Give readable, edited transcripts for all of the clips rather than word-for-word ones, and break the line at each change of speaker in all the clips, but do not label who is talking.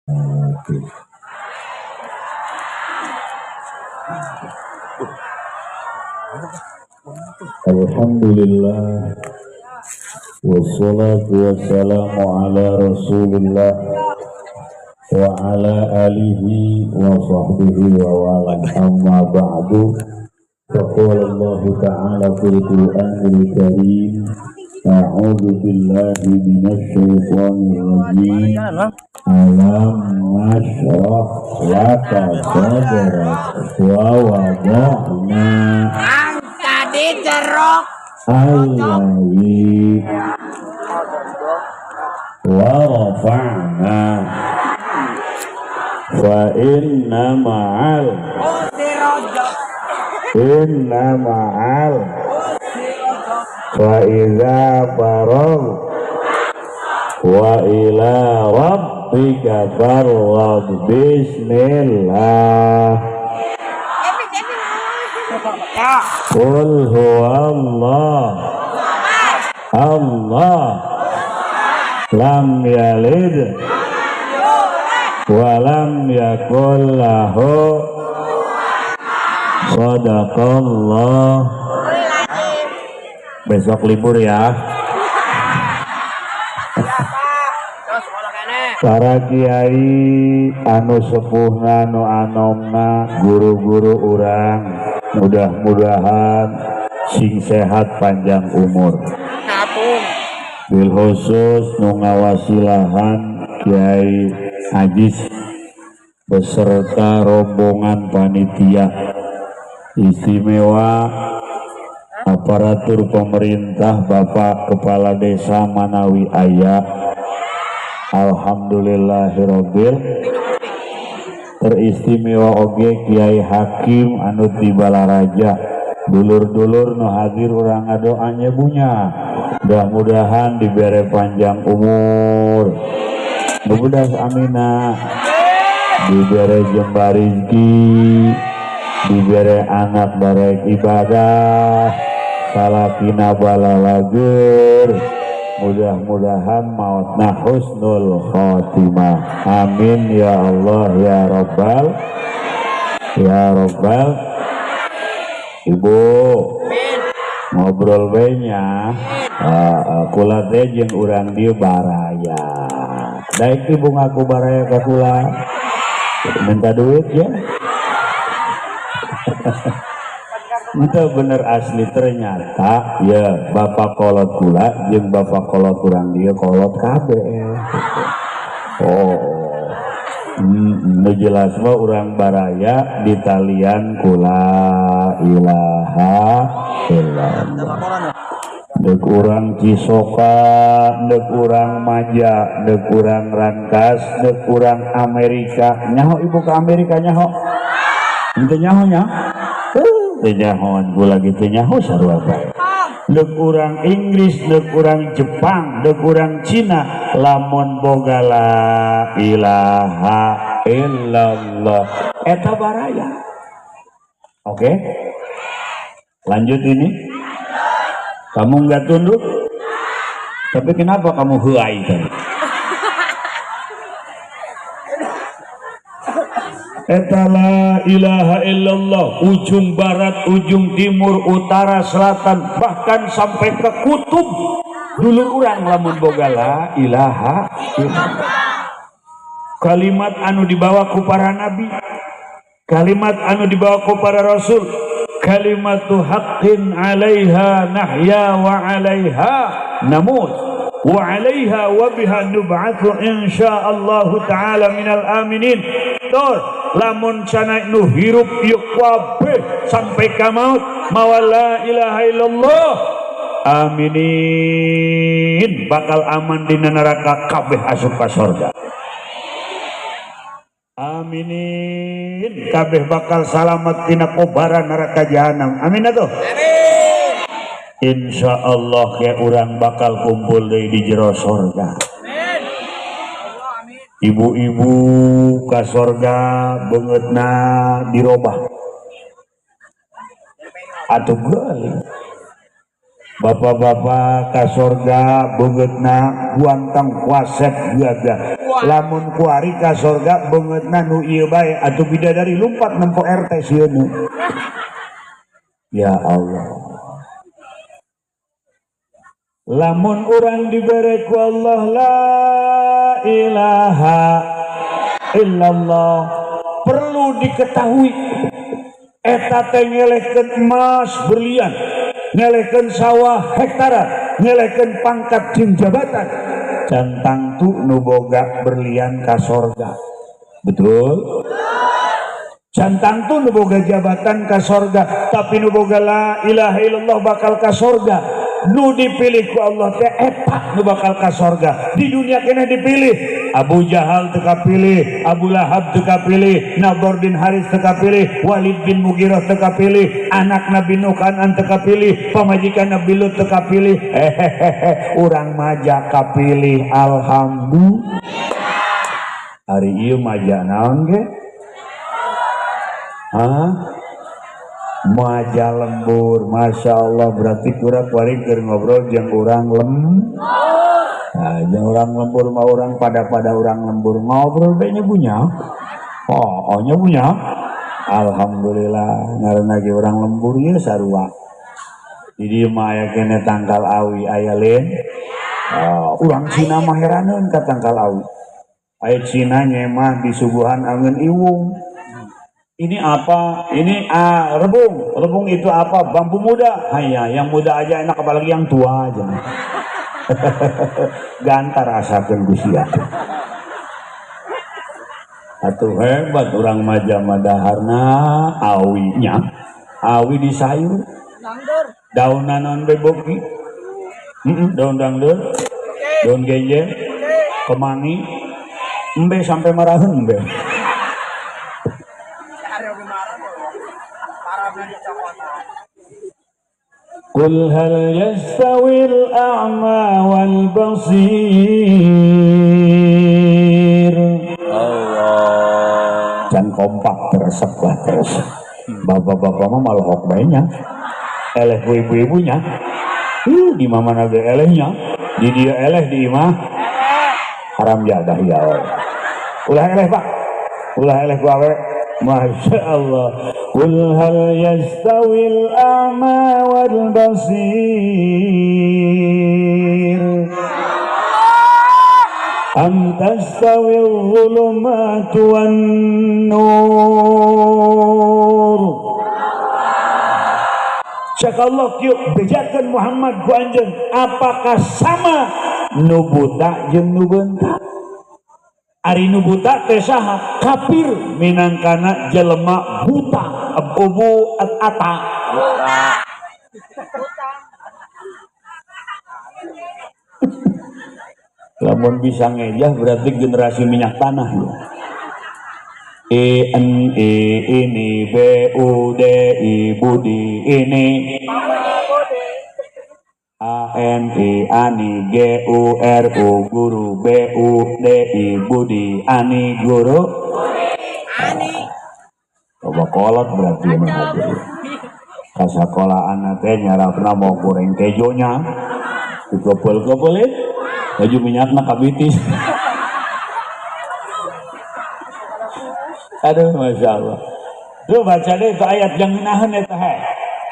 Alhamdulillah wassalatu wassalamu ala rasulillah wa ala alihi wa sahbihi wa wala amma ba'du. Faqala Allah ta'ala fil Qur'anil Karim, a'udzu billahi minasy syaithanir rajim. Alam nashrah laka sadrak wa wada'na
dijerok
allazi wa rafa'na fa inna ma'al inna ma'al fa idza faragh wa ila rabbika farghab. Bismillah. Qul huwallah Allah lam yalid wa lam yakul lahu. Shadaqallah. Besok libur ya. Para kiai anu sepuhna nu anomna guru-guru urang mudah-mudahan sing sehat panjang umur. Bil khusus nu ngawasilahan Kiai Ajis beserta rombongan panitia istimewa aparatur pemerintah Bapak Kepala Desa Manawi Aya. Alhamdulillahirabbil. Teristimewa oge Kiai Hakim anu ti Balaraja, dulur-dulur nu hadir urang ngadoa nyebunya, mudah-mudahan dibere panjang umur, mudah amina, dibere jembar rezeki, dibere anak barek ibadah, salakina balalager, mudah-mudahan mautna husnul khotimah. Amin ya Allah ya Rabbal ya Rabbal. Ibu ngobrol bae nya, kula teh jeung urang dieu baraya. Daek ibu ngaku baraya ka kula, minta duit ya. Itu bener asli ternyata ya bapak kolot kula jeung bapak kolot kurang dia kolot kabeh. Oh, nu jelas mah urang baraya di talian kula ilaha illallah. Deuk urang Cisoka, deuk urang Maja, deuk urang Rangkas, deuk urang Amerika. Nyaho ibu ke Amerika nyaho? Henteu nyaho nya? Teu nyahoan kula ge teu nyaho sarua bae. Deuk urang Inggris, deuk urang Jepang, deuk urang Cina, lamun boga la ilaha illallah eta baraya. Oke? Lanjut ini. Kamu nggak tunduk? Tapi kenapa kamu huai tadi? Eta la ilaha illallah, ujung barat, ujung timur, utara, selatan, bahkan sampai ke kutub. Dulur urang lamun boga la ilaha illallah. Kalimat anu dibawa ku para nabi, kalimat anu dibawa ku para rasul, kalimatu haqqin 'alaiha nahya wa 'alaiha namut wa 'alaiha wa biha nub'atsu insyaallah ta'ala minal aminin. Tor lamun cana nu hirup ieu kabeh sampai ka maut mawa la ilaha illallah, aminin, bakal aman dina neraka kabeh asup ka sorga. Aminin, kabeh bakal salamat tina kobaran neraka jahanam. Amin atuh.
Amin.
Insyaallah ke urang bakal kumpul deui di jero sorga.
Amin.
Ibu-ibu ka sorga beungeutna dirobah. Atuh geuling. Bapak-bapak ka sorga beungeutna guanteng wasep gagah. Lamun kuari ka sorga beungeutna nu ieu bae atuh bidadari lumpat nempo RT sieun. Ya Allah. Lamun urang dibere ku Allah la ilaha illallah, perlu diketahui eta teh ngelehkeun emas berlian, ngelehkeun sawah hektaran, ngelehkeun pangkat jeung jabatan. Can tangtu nu boga berlian ka sorga. Betul? Can tangtu nu boga jabatan ka sorga, tapi nu boga la ilaha illallah bakal ka sorga. Nu dipilih ku Allah teh eta nu bakal ka sorga. Di dunia keneh dipilih. Abu Jahal teu kapilih, Abu Lahab teu kapilih, Nadhr bin Haris teu kapilih, Walid bin Mughirah teu kapilih, anak Nabi Nuh Kanan teu kapilih, pamajikan Nabi Lut teu kapilih. Hehehe, urang maja kapilih, alhamdulillah. Hari ieu maja naon ge? Hah? Maja lembur, masya Allah, berarti kurang kuari keur ngobrol jeung urang lembur. Nah, jeung urang lembur mah urang pada urang lembur ngobrol be nya punya. Oh, nya punya. Alhamdulillah, ngaranna ge urang lembur ieu sarua. Di dieu mah aya keneh tangkal awi aya lain. Oh, urang Cina mah heraneun ka tangkal awi. Aya Cina nyemah disuguhan angeun iwung. Ini apa? Ini rebung. Rebung itu apa? Bambu muda. Hanya yang muda aja enak, apalagi yang tua aja. Gantar asakeun ku sia. Atuh hebat urang maja madaharna awinya. Awi di sayur. Daun naon be boki? Daun dangdeur, daun genjer, kemangi, embe sampai marahan embe. Qul hal yastawil a'ma wal basir.
Allah.
Can kompak teresep lah terus. Bapak-bapak mah malahok bae nya. Eleh ku ibu-ibunya. Di mana ge elehnya? Di dia eleh di imah. Haram jadah ya Allah. Ulah eleh Pak. Ulah eleh ku awewe. Masya Allah. Qul hal yastawil a'ma wal basir am tastawil zulumatu wan nur. Cek Allah kieu bejakeun Muhammad ku anjeun, apakah sama nu buta jeung nu beunta? Ari nu buta teh saha? Kafir minangkana jelema buta, abu ata.
Buta.
Lamun bisa ngejah berarti generasi minyak tanah ya. E N E ini B U D I Budi ini A N I Ani G U R U guru B U D I Budi Ani guru
Ani.
Coba kolot berarti ini hadir. Kasakolaan teh nyarapna mau goreng kejonya dikepel-kepelin baju minyakna kabitis. Aduh, masya Allah. Tuh baca deh itu ayat yang ngenahan eta he.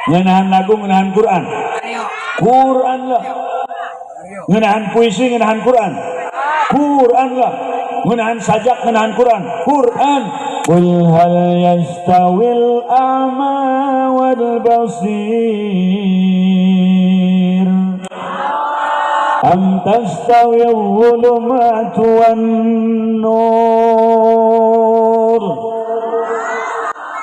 Ngenahan lagu, ngenahan Quran. Quran lah. Ngenahan puisi, ngenahan Quran. Quran lah. Ngenahan sajak, ngenahan Quran. Quran. Qul hal yastawil a'ma wal basir am tastawil zulumatu wan nur.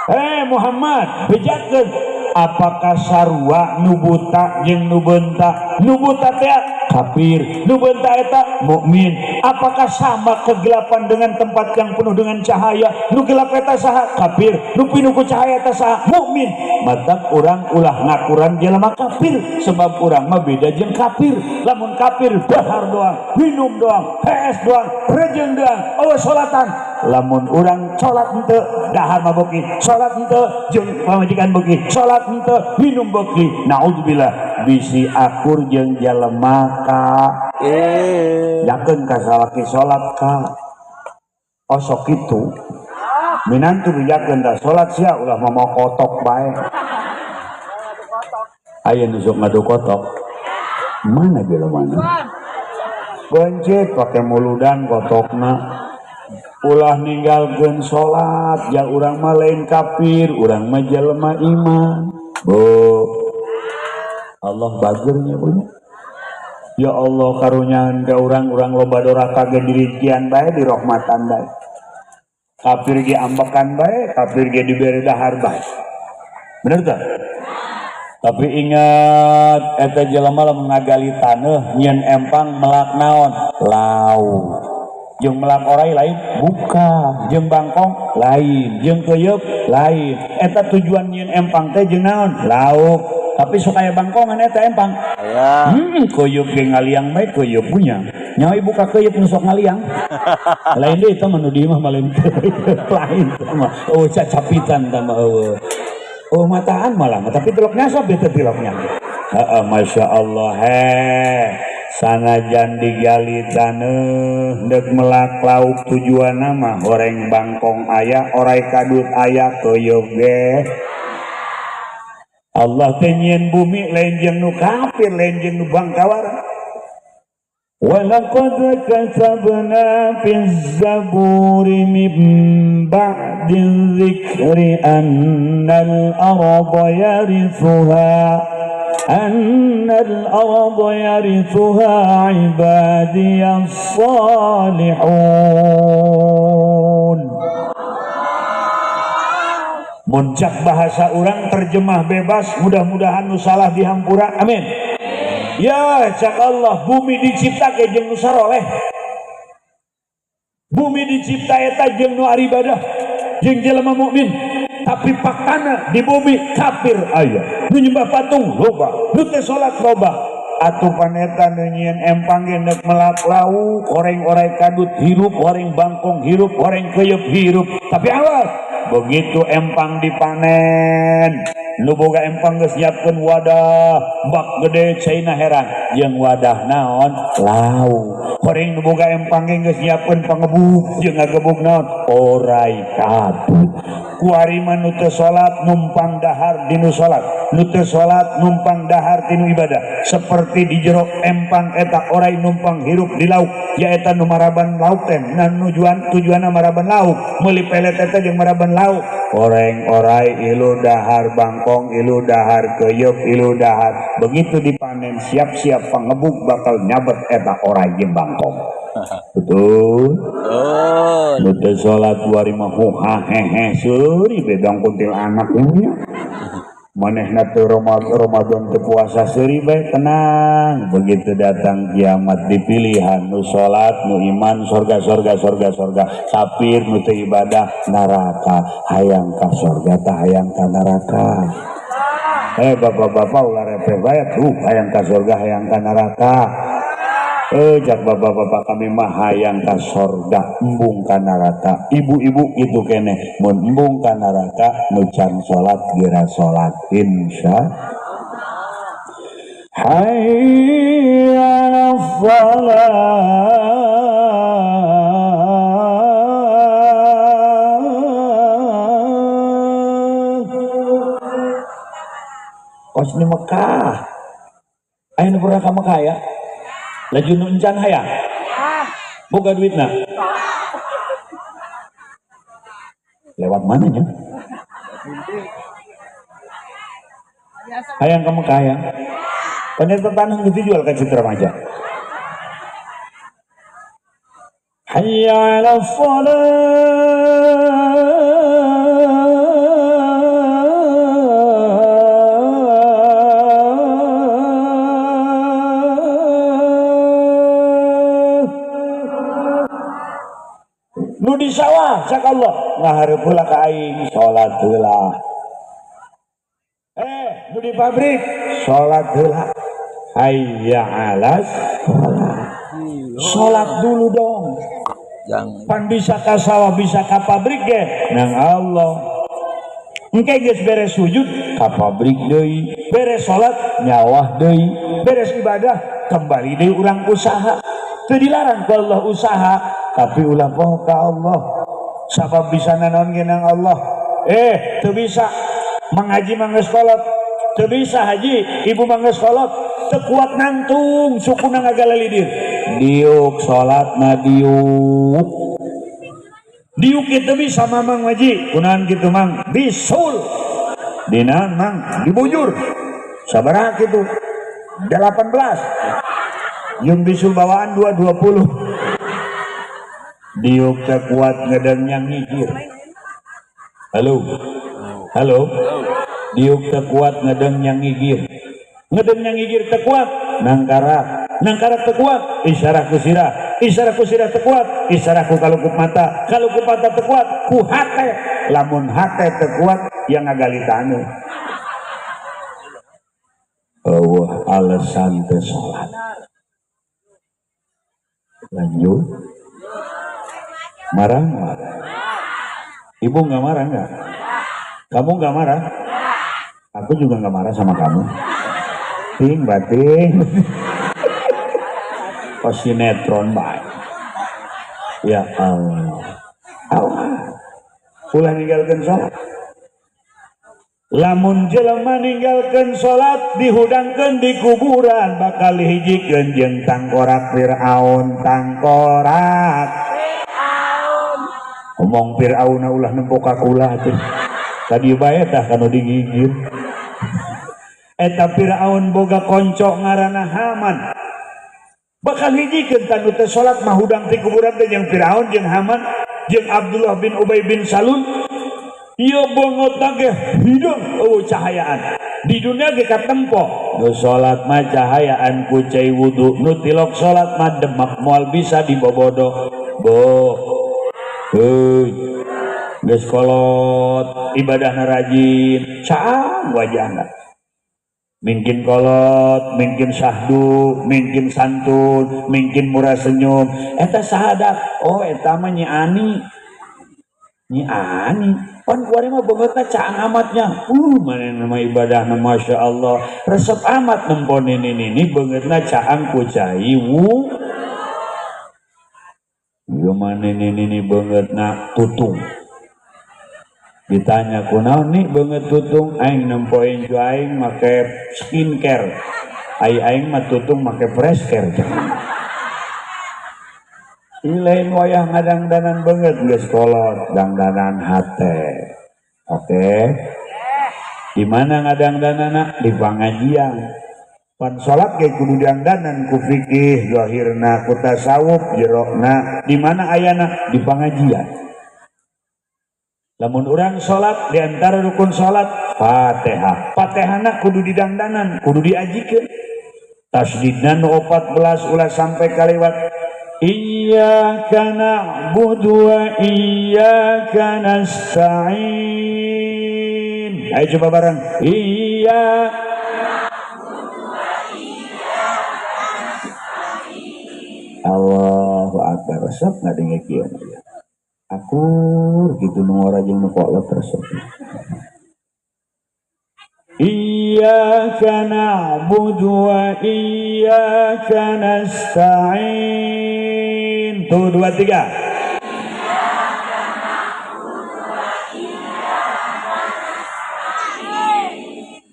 Hei Muhammad, bejakeun apakah sarua nu buta jeung nu beunta? Nu buta teh kafir, nu beunta eta mukmin. Apakah sama kegelapan dengan tempat yang penuh dengan cahaya? Nu gelap eta saha? Kafir. Nu pinuh ku cahaya eta saha? Mukmin. Matak urang ulah ngakuran jelema kafir, sebab urang mah beda jeung kafir. Lamun kafir dahar doang, minum doang, hees doang, rejeng doang, eueuh salatan. Lamun urang salat henteu, dahar mah beuki, salat henteu jeung pamajikan beuki, salat henteu minum beuki. Naudzubillah. Mana bisi akur jeung jelema ka yakeun ka salaki salat ka osok kitu minantu dijakeun da salat sia ulah mama kotok bae aya nu sok ngadu kotok mana jelemana bencet pake muludan kotokna ulah ninggalkeun salat ja urang mah lain kafir urang mah jelema iman bu Allah bagernya punya ya Allah karunyaan ka urang-urang loba doraka ge dirincian bae dirahmatan bae kafir ge ambekan bae kafir ge dibere dahar bae bener teu? Tapi ingat eta jelema lamun ngagali taneuh nyieun empang melak naon lauk jeung melak orai lain buka jeung bangkong lain jeung keuyeup lain eta tujuan nyieun empang teh jeung naon lauk tapi sok aya bangkongan eta empang
aya
keuyeup ge ngaliang bae keuyeup punya nyawa ibu ka keuyeup nu sok ngaliang lain deui eta mah nu di imah mah lain lain mah oh cacapitan tah mah eueuh oh mataan malah tapi tilok nyasab eta tiloknya heeh masya Allah heh sanajan digali taneuh deuk melak lauk tujuanna mah horeng bangkong aya orai kadut aya keuyeup ge Allah teh nyieun bumi lain jeung nu kafir lain jeung nu bangkawara walaqad katabna fiz zaburi min ba'di dzikri annal arda yarithuha ibadiyas salihun. Muncak bahasa orang terjemah bebas mudah-mudahan nu salah dihampura amin ya cak Allah bumi diciptakeun jeung nu saroleh bumi dicipta eta jeung nu aribadah jeung jelema mukmin tapi faktana di bumi kafir aya nu nyembah patung loba nu teu salat loba atuh paneta nu nyieun empang ge neuk melak lauk horeng orai kadut hirup horeng bangkong hirup horeng keuyeup hirup tapi awas begitu empang dipanen nu boga empang geus nyiapkeun wadah bak gede caina heran jeung wadah naon lauk horeng nu boga empang ge geus nyiapkeun pangebuk jeung ngagebuk naon orai kadut kuari mah nu teu salat numpang dahar dinu salat nu teu salat numpang dahar tinu ibadah seperti di jero empang eta orai numpang hirup di lauk ya eta nu maraban lauk teh nah tujuanna maraban lauk meuli pelet eta jeung maraban lauk oreng orai ilu dahar bangkong ilu dahar keuyeup ilu dahar begitu dipanen siap-siap pangebuk bakal nyabet eta orai jeung bangkong betul betul nu salat kuari mah hehe seuri bedang kuntil anak nya manehna teu Ramadan teu puasa seuri bae tenang begitu datang kiamat dipilihan nu salat nu iman sorga sorga sorga sorga kafir nu teu ibadah neraka hayang ka sorga tah hayang ka neraka bapak-bapak ulah repeh bae tuh hayang ka sorga hayang ka neraka jak bapak-bapak kami mah hayang ka sorga embung ka neraka ibu-ibu itu keneh mun embung ka neraka nu can salat geura salat insya hayya 'alas shalah kos di Mekah aya nu pernah ka Mekah ya laju nu encan hayang boga duitna lewat mana nya hayang ka Mekah ya paneta tanah geus dijual ka Citra Maja hayya 'alas shalah nu di sawah cak Allah ngahareup heula ka aing salat heula nu di pabrik salat heula hayya 'alas salat dulu dong jangan pan bisa ka sawah bisa ka pabrik ge nang Allah. Engke geus beres sujud ka pabrik deui, beres salat nyawah deui, beres ibadah kembali deui urang usaha. Teu dilarang ku Allah usaha, tapi ulah poho ka Allah. Sabab bisa nanaon ge nang Allah. Teu bisa mengaji mah geus kolot, teu bisa haji, ibu mah geus kolot, teu kuat nangtung sukuna ngagalalidir. Diuk salatna diuk. Diuk itu bisa mamang ngaji, kunaon kitu mang? Bisul. Dina mang dibujur. Sabaraha kitu? 18. Jeung bisul bawaan 220. Diuk teu kuat ngedeng yang ngigir. Halo. Halo. Diuk teu kuat ngedeng yang ngigir. Ngedeng yang ngigir teu kuat, nangkarak. Nangkarak teu kuat, isyarah ku sirah. Isyarah ku sirah teu kuat, isyarah ku kalukup mata. Kalukup mata teu kuat, ku hate. Lamun hate teu kuat, yang ngagali taneuh. Eueuh alasan teu salat. Lanjut. Marah nggak? Ibu nggak marah nggak? Kamu nggak marah? Aku juga nggak marah sama kamu. Ting bating. Pas sinetron baik. Ya Allah. Allah. Ulah ninggalkeun salat. Lamun jelema ninggalkeun salat dihudangkeun di kuburan bakal dihijikeun jeung tangkorak Firaun, tangkorak. Ngomong Firaun ulah nempo ka kula atuh. Tadi bae tah kanu digigit. Eta Firaun boga konco ngaranna Haman. Bakal hijikeun tanu teh salat mah hudang ti kuburan teh jeung Firaun jeung Haman jeung Abdullah bin Ubay bin Salul. Ieu beungeutna ge hideung eueuh cahayaan. Di dunia ge katempo. Nu salat mah cahayaan ku cai wudu, nu tilok salat mah demak moal bisa dibobodo. Bo. Heuy. Geus kolot, ibadahna rajin, caang wajahna. Mungkin kolot, mungkin syahdu, mungkin santun, mungkin murah senyum. Eta sahadat. Oh, eta mah Nyi Ani. Nyi Ani. Pan kuari mah beungeutna caang amatnya. Mana nama ibadahna Masya Allah. Resep amat nempo nini nini beungeutna caang ku cai wu. Ieu mah nini nini beungeutna tutung. Ditanya kunaon nih beungeut tutung, aing nempo inju aing make skincare. Ai aing mah tutung make fresh care. Ini lain wayah ngadangdanan beungeut geus kolot, dangdanan hate. Oke. Di mana ngadangdanana? Di pangajian. Pan salat ge kudu dangdanan ku fikih, zahirna ku tasawuf, jerokna. Di mana ayana? Di pangajian. Lamun urang salat di antara rukun salat Fatihah. Fatihahna kudu didangdanan, kudu diajikeun. Tasdidna nu 14 ulah sampai kalewat. Iyyaka na'budu wa iyyaka nasta'in. Ayo coba bareng. Iya. Allahu akbar. Resep ngadenge kieu ya. Akur gitu nu ora jeung nu kolot resep. Iyyaka na'budu wa iyyaka nasta'in. Tuh 2 3.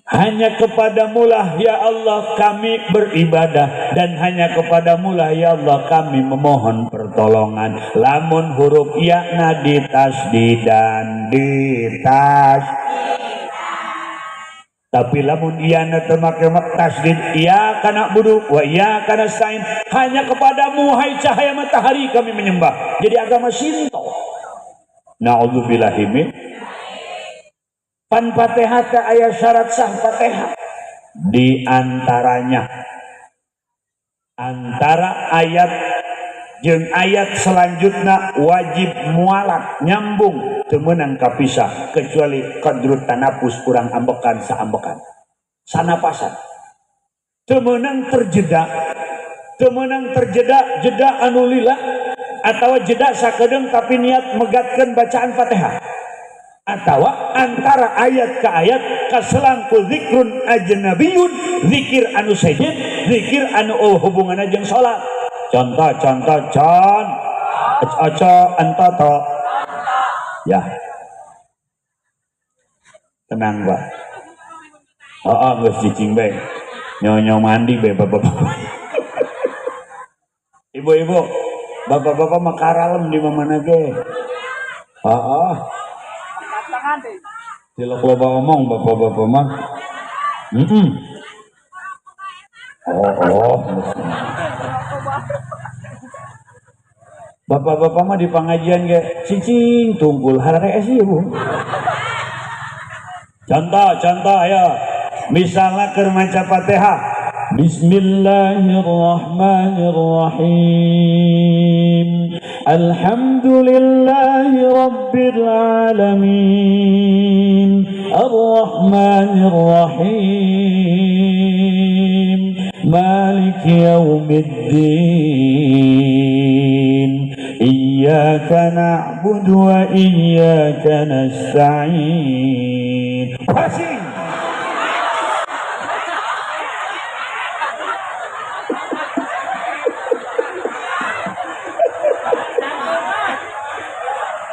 Hanya kepadamulah ya Allah kami beribadah dan hanya kepadamulah ya Allah kami memohon pertolongan. Lamun huruf ya na ditasdidan ditas. Tapi lamun iya na teu make tasdid iya kana budu wa iya kana stain, hanya kepadamu hai cahaya matahari kami menyembah. Jadi agama Shinto. Na'udzubillahi min. Pan Fatihah teh aya syarat sah Fatihah. Di antaranya antara ayat jeung ayat selanjutna wajib mualat nyambung teu meunang kapisah kecuali qadrut tanafus kurang ambekan saambekan sanapasan teu meunang terjeda, teu meunang terjeda jeda anu lila atawa jeda sakedeung tapi niat megatkeun bacaan Fatihah Atau antara ayat ke ayat kaselang ku zikrun ajnabiyun, zikir anu sejen, zikir anu hubunganna jeung salat. Contoh contoh con oco entoto. Ya. Tenang, Pak. Oh, geus cicing bae. Nyonyo mandi bae bapak-bapak. Ibu-ibu, bapak-bapak mah karalem di mana ge. Heeh. Tilok loba omong bapak-bapak mah. Oh. Bapak-bapak mah di pengajian ge cicing tunggul hararees ieu, Bu. Contoh, contoh ayo. Misalnya keur maca Fatihah. Bismillahirrahmanirrahim. Alhamdulillahi rabbil alamin. Arrahmanir rahim. Maliki yaumiddin. Iyyaka na'budu wa iyyaka nasta'in. Pasing.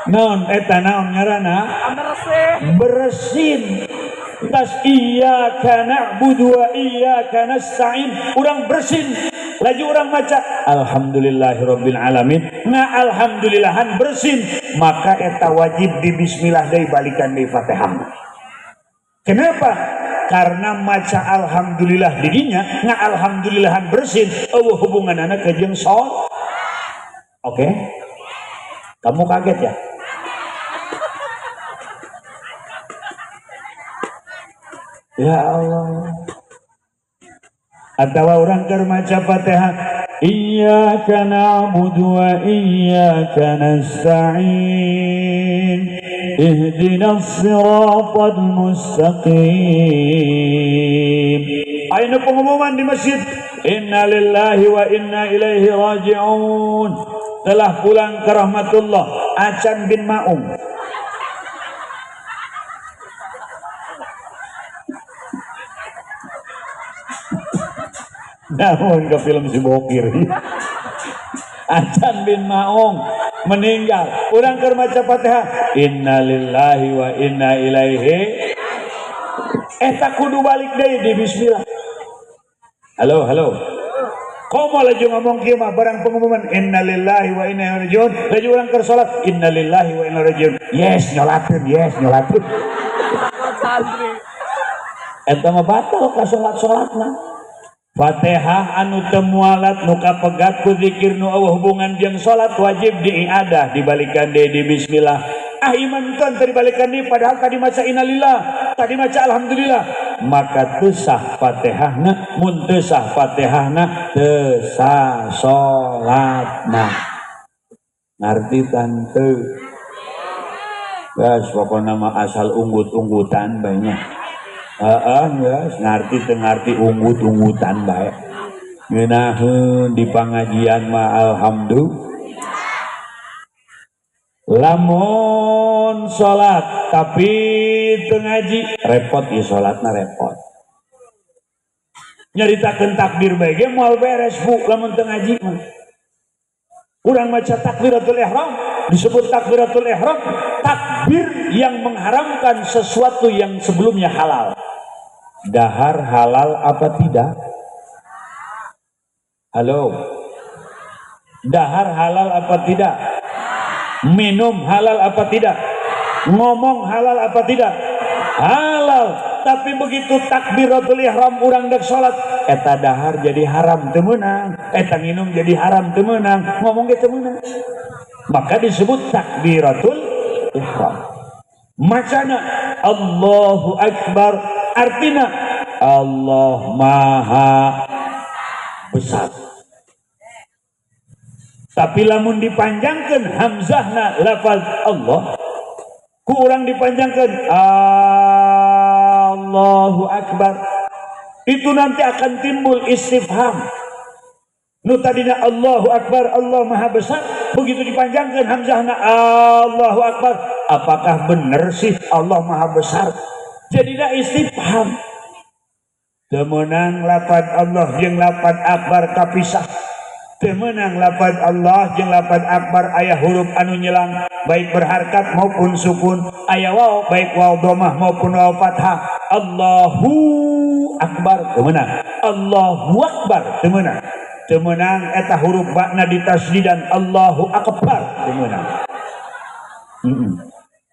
Naon eta naon ngaranna? Bersin. Tas iyyaka na'budu wa iyyaka nasta'in, urang bersin. Laju urang maca alhamdulillahirabbil alamin, nga alhamdulillahan bersin, maka eta wajib di bismillah deui balikan deui Fatihah. Kenapa? Karena maca alhamdulillah didinya nga alhamdulillahan bersin, eueuh hubunganana ke jeung salat. Oke? Kamu kaget ya? Ya Allah. Atau orang keur maca Fatihah, iyyaka na'budu wa iyyaka nasta'in, ihdinas siratal mustaqim. Ayeuna pengumuman di masjid, innalillahi wa inna ilaihi raji'un. Telah pulang ke rahmatullah Acan bin Maung. Namun ke film si Bokir. Acan bin Maung meninggal. Urang keur maca Fatihah, innalillahi wa inna ilaihi. Eta kudu balik deui di bismillah. Halo, halo. Komo laju ngomong kieu mah barang pengumuman innalillahi wa inna ilaihi rajiun, laju urang keur salat innalillahi wa inna ilaihi rajiun. Yes, nyolateun, yes, nyolateun. Eta mah batal ka salat-salatna. Fatihah anu teu mualat nu kapegat ku zikir nu eueuh hubungan jeung salat wajib diiadah dibalikan deui di bismillah. Ah iman teu dibalikan deui padahal tadi maca innalillah, tadi maca alhamdulillah, maka teu sah Fatihahna, mun teu sah Fatihahna teu sah salatna. Ngarti tante? Geus pokona mah asal unggut-unggutan bae nya. Heeh, geus ngarti teu ngarti unggut-unggutan bae. Ngeunaheun di pangajian mah alhamdulillah. Lamun salat tapi teu ngaji repot ieu salatna repot. Nyaritakeun takbir bae ge moal beres Bu lamun teu ngaji mah. Urang maca takbiratul ihram, disebut takbiratul ihram takbir yang mengharamkan sesuatu yang sebelumnya halal. Dahar halal apa tidak? Halo. Dahar halal apa tidak? Minum halal apa tidak? Ngomong halal apa tidak? Halal. Tapi begitu takbiratul ihram urang dek salat, eta dahar jadi haram teu meunang, eta minum jadi haram teu meunang, ngomong ge teu meunang. Maka disebut takbiratul ihram. Macana Allahu Akbar, artinya Allah Maha Besar. Tapi lamun dipanjangkan hamzahna lafaz Allah, kurang dipanjangkan Allahu Akbar, itu nanti akan timbul istifham. Nu tadinya Allahu Akbar, Allah Maha Besar, begitu dipanjangkan hamzahna Allahu Akbar, Apakah bener sih Allah maha besar? Jadilah istifham. Temenang lapad Allah jeung lapad akbar kapisah. Temenang lapad Allah jeung lapad akbar aya huruf anu nyelang baik berharkat maupun sukun, aya waw baik waw domah maupun waw fathah. Allahu akbar temenang. Allahu akbar temenang. Temenang eta huruf bakna ditasdidan Allahu akbar temenang.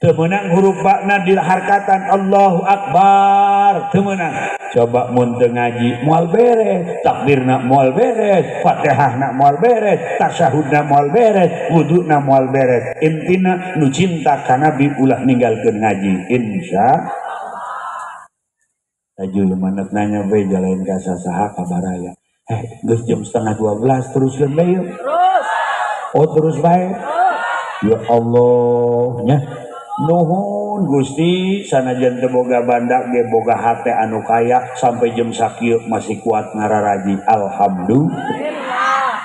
Temenang huruf bakna diharkatan Allahu akbar temenang. Coba mun teu ngaji moal beres, takbirna moal beres, Fatihahna moal beres, tasyahudna moal beres, wuduna moal beres. Intina nu cinta ka Nabi ulah ninggalkeun ngaji insya. Laju manek nanya bae jalain ka sasaha kabaraya. Geus jam 11:30 teruskeun bae yeuh.
Terus.
Oh terus bae. Ya Allah nya. Nuhun Gusti sanajan teu boga banda ge boga hate anu kaya sampai jam sakieu masih kuat ngararaji. Alhamdulillah.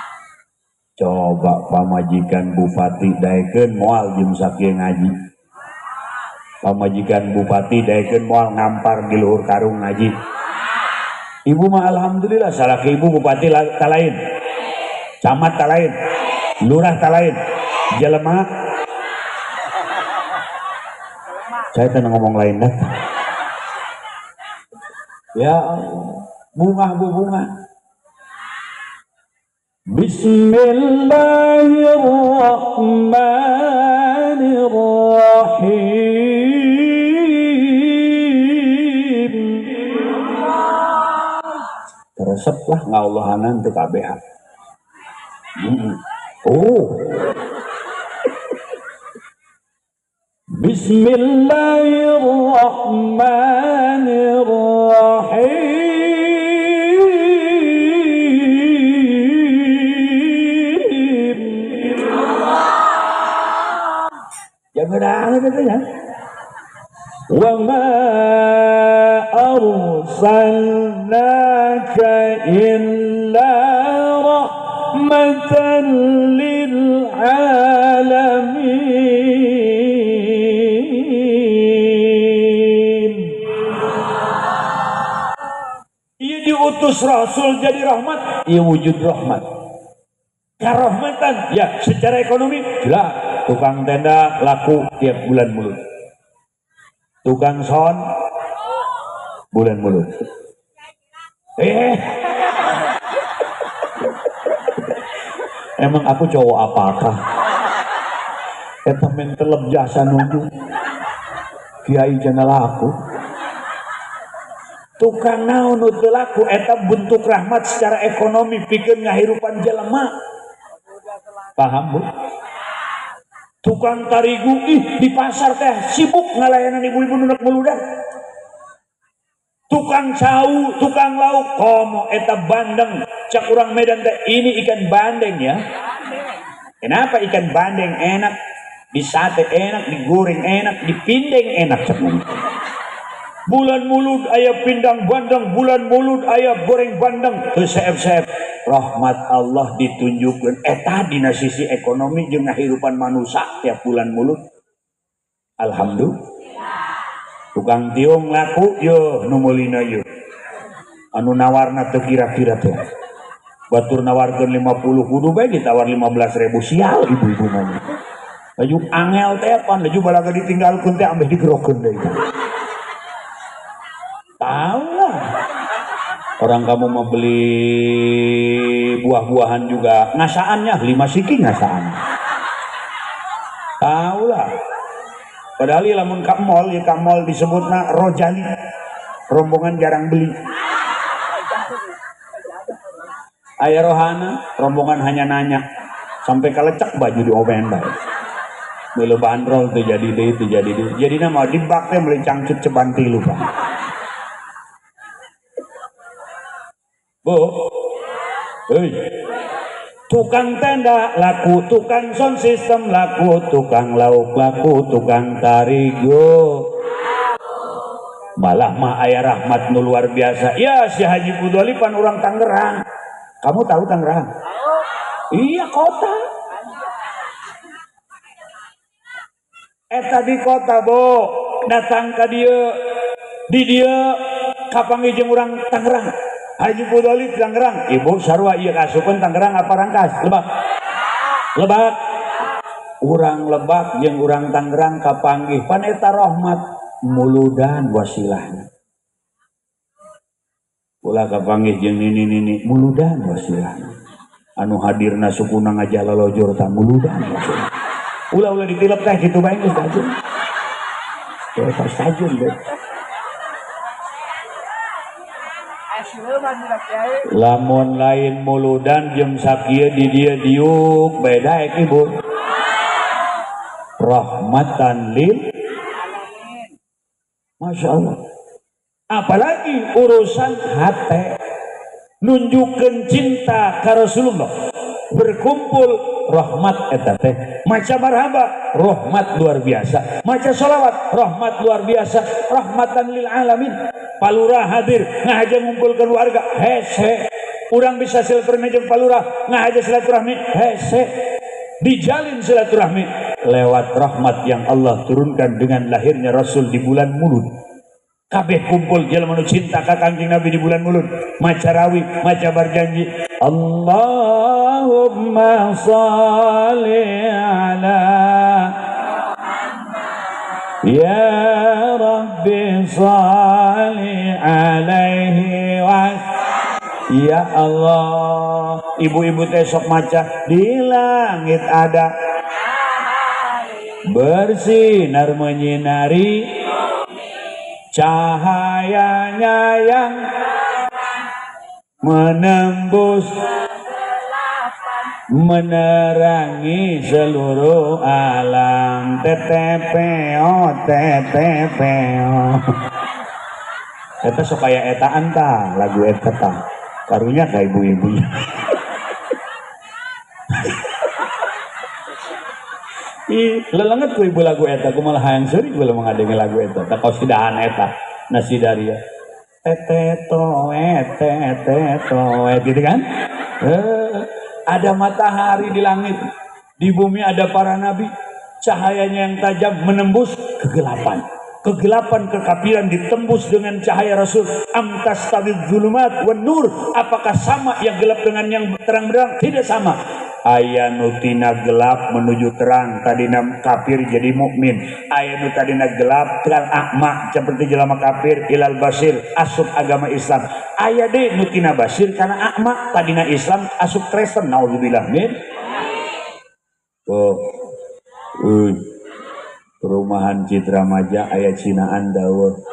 Coba pamajikan bupati daekeun moal jam sakieu ngaji. Pamajikan bupati daekeun moal ngampar di luhur karung ngaji. Ibu mah alhamdulillah salah ke ibu bupati talain. Camat talain. Lurah talain. Jelema saya tenang ngomong lain dah. Ya Allah, bunga bu bunga.
Bismillahirrahmanirrahim.
Teresep lah ngallahanan teu kabeh. Oh.
Bismillahirrahmanirrahim.
Jangan ada ya.
Wa ma arsalnaka illa rahmatan lil alamin.
Diutus Rasul jadi rahmat, ia wujud rahmat. Karahmatan, ya secara ekonomi jelas. Tukang tenda laku tiap bulan mulut. Tukang son bulan mulut. Emang aku cowok apakah? Eta men telep jasa nunggu. Kiai jana laku. Tukang naon nu teu laku eta bentuk rahmat secara ekonomi pikeun ngahirupan jelema. Paham bu? Tukang tarigu ih di pasar teh sibuk ngalayanan ibu-ibu nu nek muludan. Tukang cau, tukang lauk komo eta bandeng. Cak urang Medan teh ini ikan bandeng ya. Kenapa ikan bandeng enak? Di sate enak, digoreng enak, dipindeng enak cak. Bulan mulud ayah pindang bandeng, bulan mulud ayah goreng bandeng. Teu seep-seep rahmat Allah ditunjukkeun eta dina sisi ekonomi jeung ngahirupan manusia tiap bulan mulud. Alhamdulillah. Tukang tiung laku yeuh nu meulina yeuh. Anu nawarna teu kira-kira teh. Batur nawarkeun 50 kudu bae ditawar 15.000 sial ibu-ibu mah. Laju angel teh pan laju balaga ditinggalkeun teh ambeh digerokeun deui. Tahu lah. Orang kamu mau beli buah-buahan juga ngasaannya 5 siki ngasaan. Tahu lah. Padahal lamun ka mall ya ka mall disebutna rojali. Rombongan jarang beli. Aya rohana, rombongan hanya nanya. Sampai kalecek baju di omen bae. Meuleuh bandrol teu jadi deui, teu jadi deui. Jadina mah dibak teh meuli cangcut ceban tilu Pak. Bu, hei, tukang tenda laku, tukang sound system laku, tukang lauk laku, tukang tarigu. Malah mah ayah rahmat nu luar biasa. Ya si Haji Pudoli pan orang Tangerang. Kamu tahu Tangerang? Iya kota. Eta di kota bo datang ka dieu di dieu kapanggih jeung urang Tangerang. Haji Pudoli Tangerang, ibu sarua ieu kasupeun Tangerang apa Rangkas? Lebak. Lebak. Urang Lebak jeung urang Tangerang kapanggih pan eta rahmat muludan wasilahna. Ulah kapanggih jeung nini-nini muludan wasilahna. Anu hadirna sukuna ngajalalojor ta muludan wasilahna. Ulah-ulah ditilep teh kitu bae geus tajun. Teh tajun deh. Lamun lain muludan jeung sakieu di dieu diuk beda ek ibu. Rahmatan lil Masya Allah. Apalagi urusan hati nunjukkeun cinta ka Rasulullah. Berkumpul rahmat eta teh. Maca marhaba rahmat luar biasa. Maca sholawat rahmat luar biasa. Rahmatan lil alamin. Palurah hadir ngahaja ngumpulkeun warga hese. Urang bisa silaturahmi jeung palurah ngahaja silaturahmi hese. Dijalin silaturahmi lewat rahmat yang Allah turunkan dengan lahirnya Rasul di bulan Mulud. Kabeh kumpul jelema nu cinta ka Kangjeng Nabi di bulan Mulud. Maca rawi, maca barjanji. Allahumma shalli ala ya Rabbi shalli alaihi wa ya Allah. Ibu-ibu teh sok maca di langit ada bersinar menyinari cahayanya yang menembus menerangi seluruh alam. TTPO TTPO eta sok aya etaan tah lagu eta tah karunya ka ibu-ibunya. Ih, lelenget ku ibu lagu eta, ku malah hayang seurik beulah ngadenge lagu eta. Tak kosidahan eta, nasidaria. Tete toe tete toe gitu kan? Ada matahari di langit, di bumi ada para nabi, cahayanya yang tajam menembus kegelapan. Kegelapan kekafiran ditembus dengan cahaya Rasul. Am tastawidz zulumat wan nur. Apakah sama yang gelap dengan yang terang benderang? Tidak sama. Aya nu tina gelap menuju terang, tadina kafir jadi mukmin. Aya nu tadina gelap terang akma seperti jelema kafir ilal basir asup agama Islam. Aya deui nu tina basir kana akma tadina Islam asup Kristen, naudzubillah min. Oh. Perumahan Citra Maja aya Cinaan daweuh.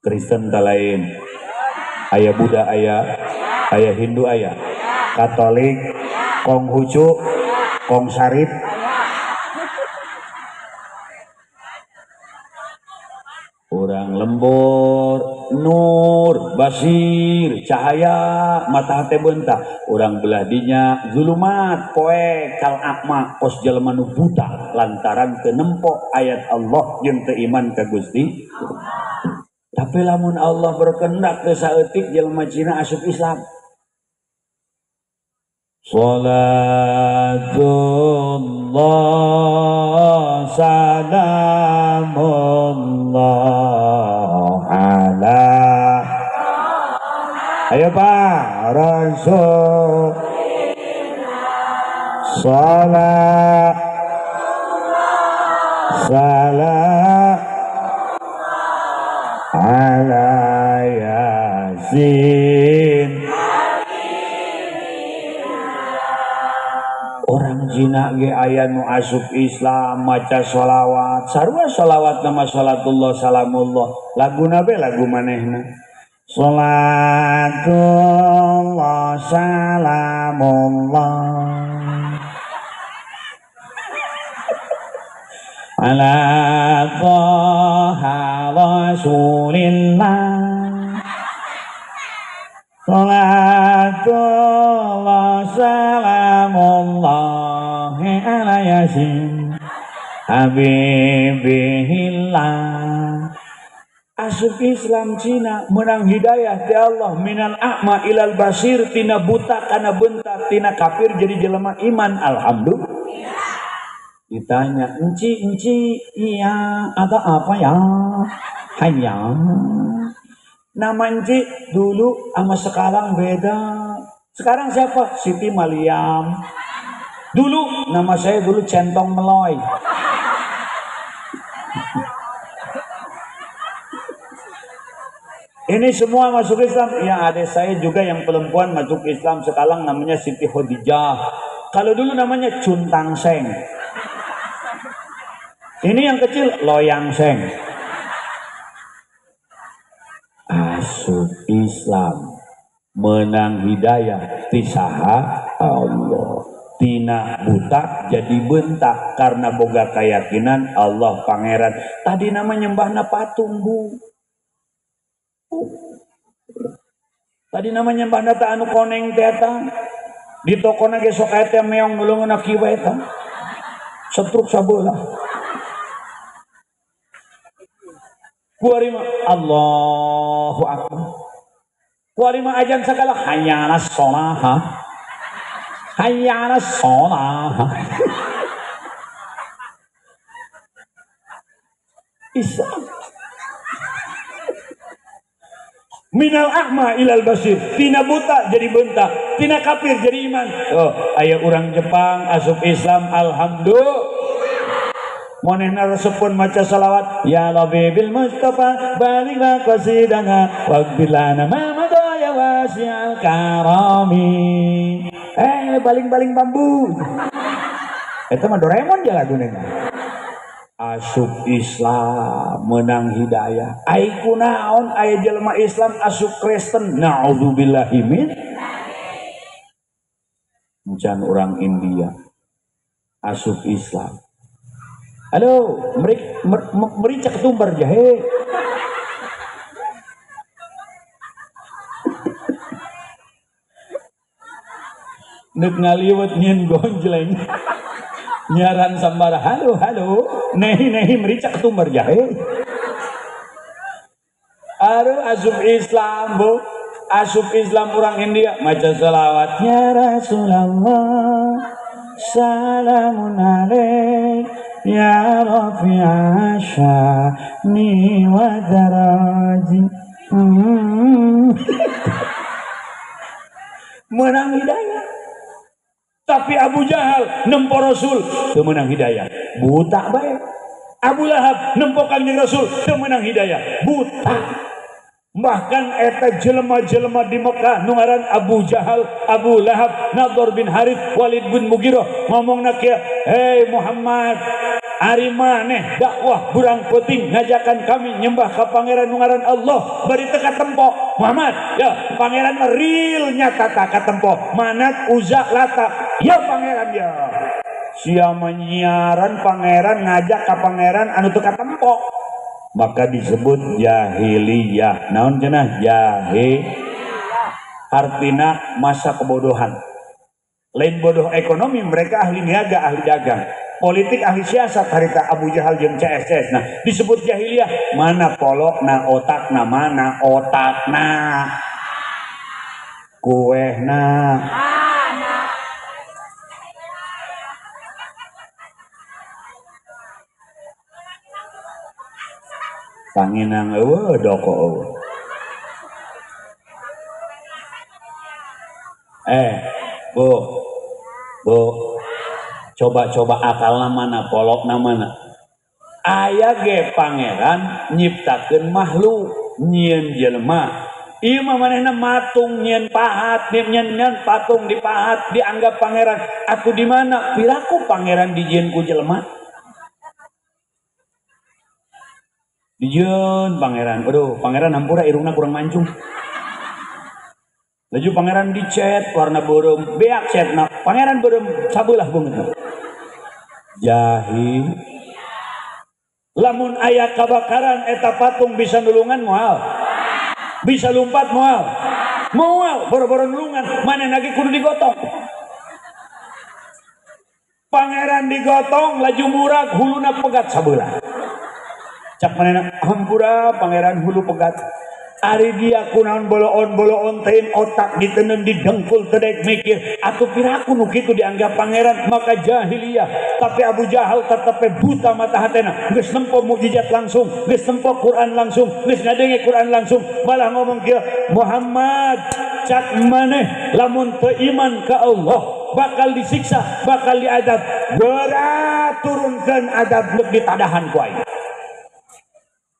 Kristen ta lain. Aya Buddha aya, aya Hindu aya. Katolik, Konghucu, Kong Sarip. Orang lembur, nur, basir, cahaya, mata hati bentah. Orang belah dinya, zulumat, poe, kal akma, kos jelema nu buta lantaran teu nempo ayat Allah jeung teu iman ka Gusti. Tapi lamun Allah berkehendak teu saeutik jelema Cina asup Islam. Salatullah salamullah ala ayo Pak Rasul salat salam ala Yasin. Orang Cina ge aya nu asup Islam maca sholawat, sarua sholawat nama salatullah salamullah, laguna be lagu manehna. Salatullah salamullah ala Thaha Rasulillah. Salatullah salamullah ala Yasin Habibihillah. Asup Islam Cina menang hidayah ti Allah minal a'ma ilal basir, tina buta kana bentar, tina kafir jadi jelema iman. Alhamdulillah. Ditanya, "Enci, enci, iya, ada apa ya?" Hanya nama enci dulu sama sekarang beda. Sekarang siapa? Siti Maliam. Dulu nama saya dulu Centong Meloy. Ini semua masuk Islam. Ya, adik saya juga yang perempuan masuk Islam sekarang namanya Siti Khadijah. Kalau dulu namanya Cuntang Seng. Ini yang kecil Loyang Seng. Asup Islam menang hidayah tisaha Allah. Tina buta jadi bentak karena boga keyakinan Allah pangeran. Tadi nama nyembahna patung, Bu. Tadi namanya nyembahna ta anu koneng teh eta. Di tokona ge sok aya teh meong nulungeun kieu eta. Setruk sabelah. Kuari mah Allahu Akbar. Kuari mah ajan sagala hayya 'alas shalah. Hayya 'alas shalah. Islam. Minal a'ma ilal basir, tina buta jadi bentak, tina kafir jadi iman. Oh, aya urang Jepang asup Islam, alhamdulillah. Manehna resepun maca salawat, ya Rabbi Mustafa baligh maqasidana waghfir lana ma madha ya wasi'al karami. Baling-baling bambu. Eta mah Doraemon ja laguna. Asup Islam menang hidayah. Ai kunaon aya jelema Islam asup Kristen, naudzubillahi min. Encan orang India asup Islam. Halo, merica ketumbar jahe. Nek ngaliwet nyin gonjleng. Nyaran sambara halo halo, nehi nehi merica ketumbar jahe. Aduh asup Islam, Bu. Asup Islam orang India maca selawat ya Rasulullah salamun alaik ya rafi'a sya'ni wa daraji. Menang hidayah. Tapi Abu Jahal nempo Rasul teu meunang hidayah, buta bae. Abu Lahab nempo Kanjeng Rasul teu meunang hidayah, buta. Bahkan eta jelema-jelema di Mekah nu ngaran Abu Jahal, Abu Lahab, Nadhr bin Harith, Walid bin Mughirah ngomongna kieu, "Hei Muhammad, ari maneh dakwah burang peuting ngajakan kami nyembah ka pangeran nu ngaran Allah, bari teu katempo." Muhammad, ya pangeran mah real nyata tak katempo. Manat, Uzza, Lata, ya pangeran ya. Sia menyiaran pangeran ngajak ka pangeran anu teu katempo. Maka disebut jahiliyah. Naon cenah jahil? Artina masa kebodohan. Lain bodoh ekonomi, mereka ahli niaga, ahli dagang. Politik ahli siasat harita Abu Jahal jeung CSS. Nah, disebut jahiliyah. Mana polokna, otakna, mana otakna, kuehna. Panginang eueuh doko eueuh. Bu, Bu, coba-coba akalna mana, polokna mana. Aya ge pangeran nyiptakeun makhluk, nyieun jelema. Ieu mah manehna matung nyieun pahat, nyieun patung dipahat, dianggap pangeran. Aku di mana? Piraku pangeran dijieun ku jelema. Dijieun pangeran. Aduh, pangeran hampura irungna kurang mancung. Laju pangeran dicet warna beureum, beak cetna. Pangeran beureum sabelah beungeutna. Jahil. Lamun aya kabakaran eta patung bisa nulungan moal. Bisa lompat moal. Moal boro-boro nulungan, manehna ge kudu digotong. Pangeran digotong laju murag huluna pegat sabelah. Cak manehna hampura pangeran hulu pegat. Ari dia kunaon boloon-boloon teuing otak diteundeun didengkul teu daek mikir atuh piraku nu kitu dianggap pangeran maka jahiliyah. Tapi Abu Jahal tetep buta mata hatena, geus nempo mukjizat langsung, geus nempo Quran langsung, geus ngadenge Quran langsung, malah ngomong kieu, Muhammad cak maneh lamun teu iman ka Allah bakal disiksa, bakal diadab. Geura turunkeun adab deuk ditadahan ku aing.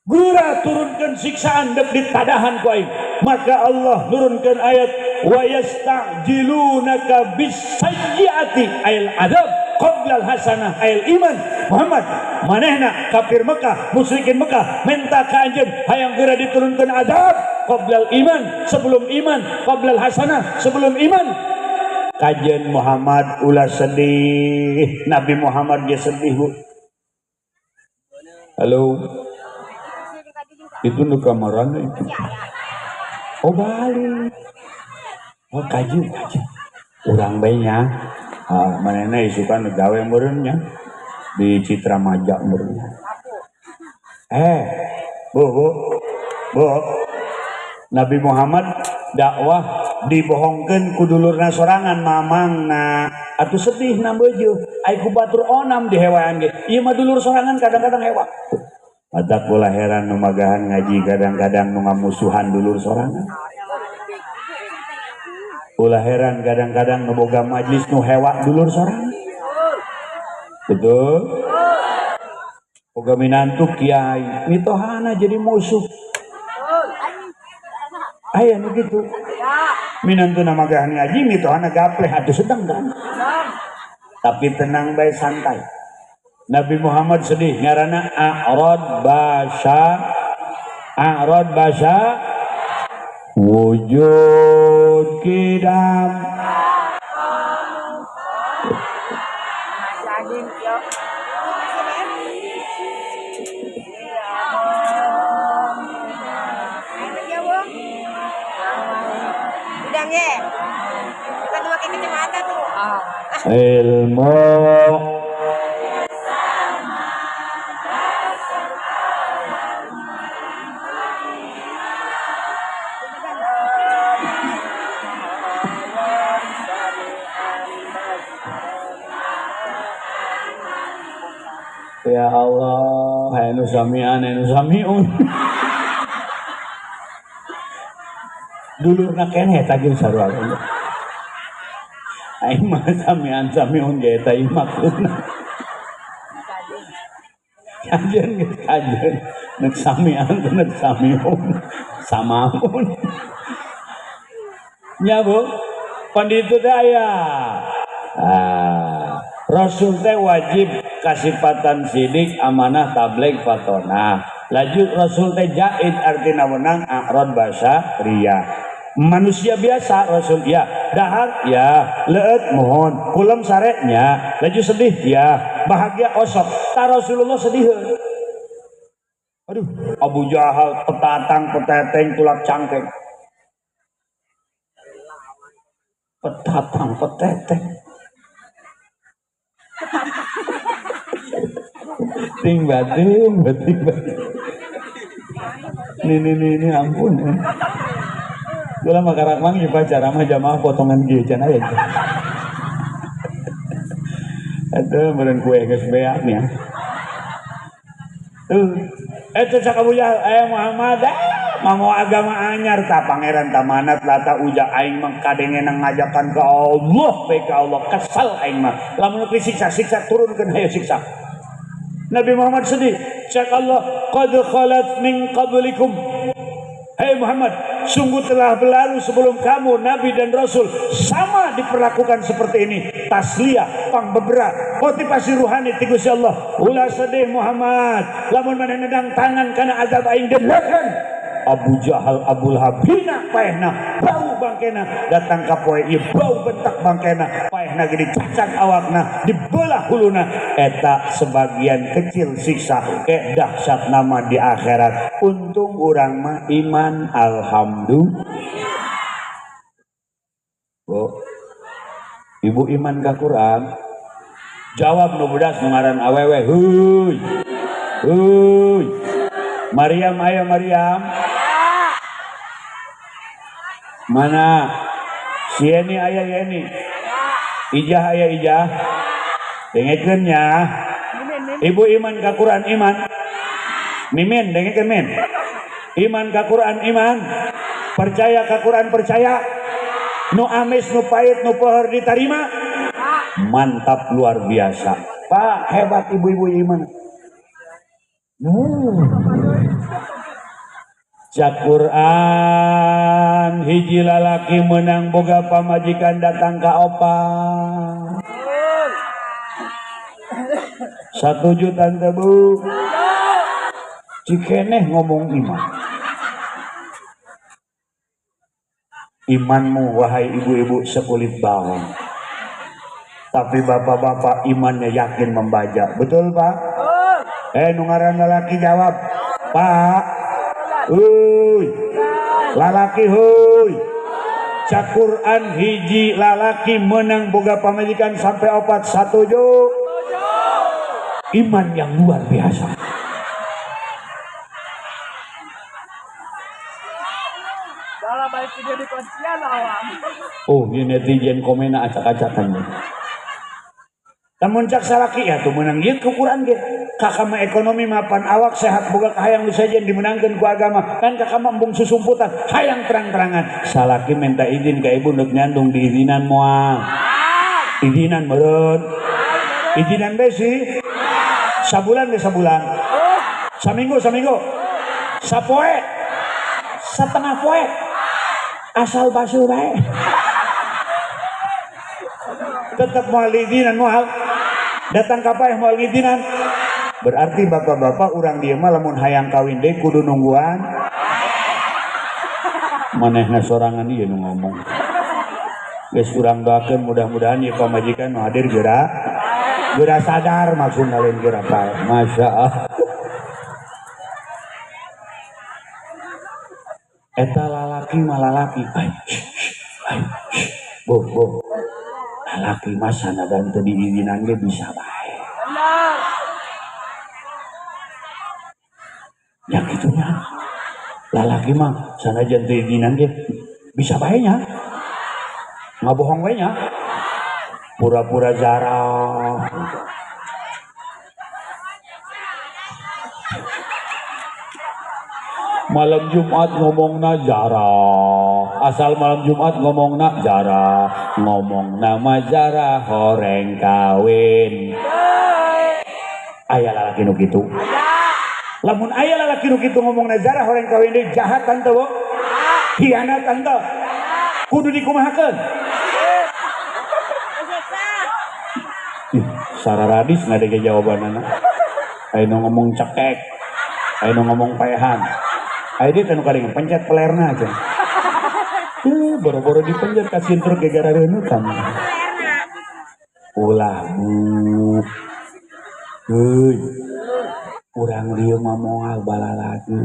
Gura turunkan siksaan dek ditadahan ku aing. Maka Allah nurunkan ayat wa yasta'jilunaka bisayyiati ayil adab qoblal hasanah ayil iman. Muhammad manehna kafir Mekah, musyrikin Mekah minta ka anjeun hayang geura diturunkan adab qoblal iman, sebelum iman, qoblal hasanah, sebelum iman. Kajen Muhammad ulah sedih. Nabi Muhammad dia sedih, Bu. Halo. Itu nu kamarana itu. Oh balik. Oh kaji kaji. Urang bae nya. Ah manehna isukan gawe meureun nya. Di Citra Maja meureun. Bu bu. Bu. Nabi Muhammad dakwah dibohongkeun ku dulurna sorangan mamangna. Atuh sedih na beujuh. Ai ku batur onam dihewaan ge. Ieu mah dulur sorangan kadang-kadang hewa. Matak ulah heran nu magahan ngaji kadang-kadang nu ngamusuhan dulur sorangan. Ulah heran kadang-kadang nu boga majlis nu hewa dulur sorangan. Betul? Boga minantu kiai, mitohana jadi musuh. Aya nu kitu. Minantu na magahan ngaji mitohana gapleh atuh sedang kan. Tapi tenang bae santai. Nabi Muhammad sedih ngaranna a'rad basya, a'rad basya wujud kidam. Ilmu ya Allah, anu sami'an, anu sami'un. Dulurna keneh eta jeung sarua. Aing mah sami'an sami'un ge eta ieu maksudna. Kajen geus kajen, nek sami'an teh nek sami'un, samaun. Nya Bu, pan ditu teh aya. Ah, Rasul teh wajib kasipatan sidik amanah tabligh fatonah. Laju Rasul teh jaid artina wenang a'rad basa ria. Manusia biasa Rasul ya, dahar ya, leueut mohon, kulem sare nya, laju sedih ya, bahagia osok. Ta Rasulullah sedih. Aduh, Abu Jahal petatang peteteng tulak cangkeng. Petatang peteteng. Ting batin, batin, batin. Nih, ampun. Gula makarak mang ieu ceramah jamaah potongan kieu can aya. Atuh meureun kue geus beak nya. Tuh, eta cak Abu Jahal, Muhammad, mau agama anyar ta pangeran tamanat lata uja aing mah kadenge ngajakan ka Allah, bae ka Allah kesal aing mah. Lamun disiksa siksa turunkeun hayo siksa. Nabi Muhammad sedih, cak Allah, qad khalat min qablikum. Hei Muhammad, sungguh telah berlalu sebelum kamu nabi dan rasul sama diperlakukan seperti ini. Tasliyah, pangbebera, motivasi ruhani ti Gusti Allah. Ulah sedih Muhammad, lamun maneh nedang tangan kana azab aing delekan. Abu Jahal, Abu Lahab hina paehna, bau bangkena, datang ka poe ieu bau bentak bangkena, paehna ge dicacag awakna, dibelah huluna. Eta sebagian kecil siksa ke dahsyat nama di akhirat. Untung urang mah iman, alhamdulillah. Bu, ibu iman ka Quran? Jawab nu budas nu ngaran awewe, huy. Huy. Maryam, ayo Maryam. Mana? Si Yeni aya Yeni. Ijah aya Ijah. Dengekeun nya. Ibu iman ka Quran iman. Mimin dengekeun min. Iman ka Quran iman. Percaya ka Quran percaya. Nu amis nu pahit nu pohor diterima. Mantap luar biasa. Pak, hebat ibu-ibu iman. Cak Quran hiji lalaki menang boga pamajikan datang ka opat. 1 juta tebu. Cikeneh ngomong iman. Imanmu wahai ibu-ibu sekulit bawang. Tapi bapak-bapak imannya yakin membaca. Betul Pak? Nu ngaran lalaki jawab. Pak. Huy. Lalaki huy. Cak Quran hiji lalaki menang boga pamajikan sampai opat 1 juta. Iman yang luar biasa. Oh, ini netizen komena acak-acakan. Namun cak salaki ya tuh menang ieu ku Quran ge. Kakak mah ekonomi mapan awak sehat boga kahayang nu sejen dimenangkeun ku agama. Kan kakak mah embung susumputan, hayang terang-terangan. Salaki minta izin ka ibu ndek nyandung diizinan moal. Izinan meureun. Izinan be sih. Sabulan be sabulan. Saminggu saminggu. Sapoe. Setengah poe. Asal basuh bae. Tetap moal izinan moal. Datang ka paeh moal ngizinan. Berarti bapak-bapak urang dieu mah lamun hayang kawin deui kudu nungguan. Manehna sorangan ieu nu ngomong. Geus urang doakeun mudah-mudahan ieu pamajikan nu hadir geura geura sadar maksudna lain geura paeh. Masya Allah. Eta lalaki mah lalaki. Ai, ai, bo bo. Lalaki mah sanajan teu diizinan ge bisa bae. Ya kitu nya. Lalaki mah sanajan teu diizinan ge bisa bae nya. Ngabohong we nya. Pura-pura jarah. Malam Jumat ngomongna jarah, asal malam Jumat ngomongna jarah, ngomongna mah jarah horeng kawin. Aya lalaki nu kitu. Lamun aya lalaki nu kitu ngomongna jarah horeng kawin deui jahat tante bo. Hianat tante. Kudu dikumahakeun. Ih, sararadis ngadege jawabanana. Aya nu ngomong cekek, aya nu ngomong paehan. Ayo dia tanu kadang pencet pelerna aja. Boro-boro dipencet kasihin terus gegara reunutan. Ulah bu. Heuy. Urang dieu mah moal balalagi.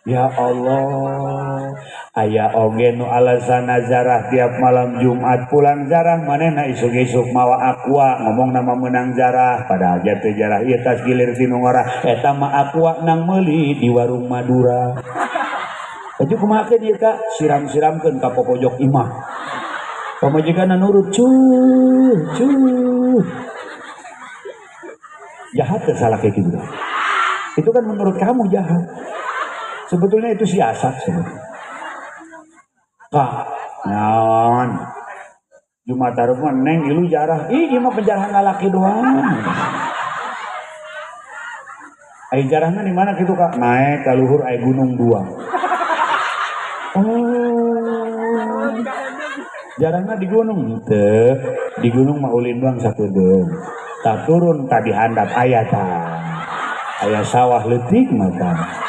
Ya Allah, aya oge nu alasan zarah tiap malam Jumat pulang zarah manehna isuk-isuk mawa aqua ngomong nama menang zarah padahal jatuh jarah ieu tas gilir ti nu ngora eta mah aqua nang meuli di warung Madura. Baju kumahakeun ieu ka siram-siramkeun ka popojok imah. Pamajikanna nurut cuh cuh. Jahat teh salah kayak gitu. Itu kan menurut kamu jahat. Sebetulnya itu siasat sebetulnya. Kak, naon? Jumat harus mah neng ilu jarah. Ih, ieu mah penjarahan lalaki doang. Ai jarahna di mana kitu Kak? Naik ka luhur ai gunung dua. Oh. Jarahna di gunung teu, di gunung mah ulin doang sakedeung. Tak turun tadi handap aya tah. Aya sawah leutik mah tah.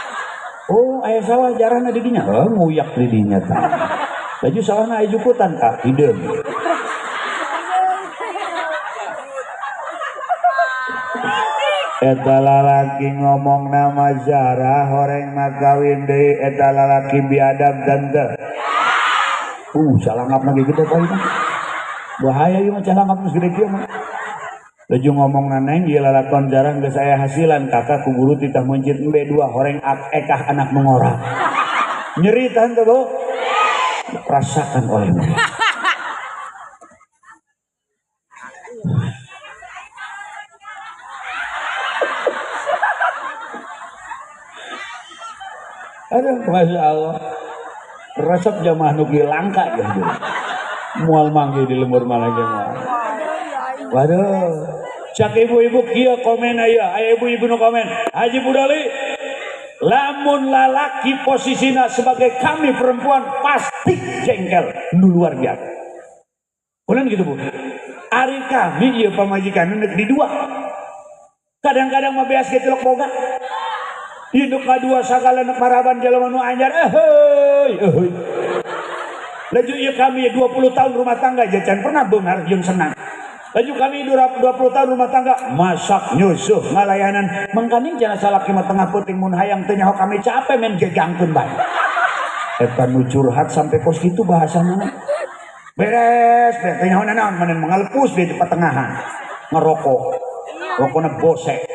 Oh, aya sawah jarahna di dinya. Oh, nguyak di dinya tah. Laju sawahna aya jukutan kah? Hideung. Eta lalaki ngomong nama jarah horeng mah kawin deui eta lalaki biadab tante. Salangap lagi gede poe mah. Bahaya ieu mah calangap geus gede kieu mah. Laju ngomong naneng ieu lalakon jarang geus aya hasilan kakak ku guru titah meuncit embe dua horeng ekah anak nu ngora. Nyeri tante bu? Rasakan oleh mereka. Aduh, Masya Allah. Resep jamaah nu langka ya. Mual manggih di lembur mana ge moal. Waduh. Cak ibu-ibu kieu komen aya, aya ibu-ibu nu komen. Haji Budali, lamun lalaki posisina sebagai kami perempuan pasti jengkel, nu luar biasa. Ulan gitu Bu. Ari kami ieu pamajikan nek di dua. Kadang-kadang mah beas ge tilok boga. Induk kadua sagala nek maraban jelema nu anyar eueuy eueuy. Laju ieu kami 20 tahun rumah tangga jajan pernah beunghar jeung senang. Laju kami 20 tahun rumah tangga masak nyusuh ngalayanan mangkaning cenah salaki mah tengah peuting mun hayang teu nyaho kami capek men gegangkeun bae. Eta nu curhat sampai kos kitu bahasana. Beres beres teu nyaho naon meureun mengalepus di pertengahan. Ngerokok. Rokona bosek.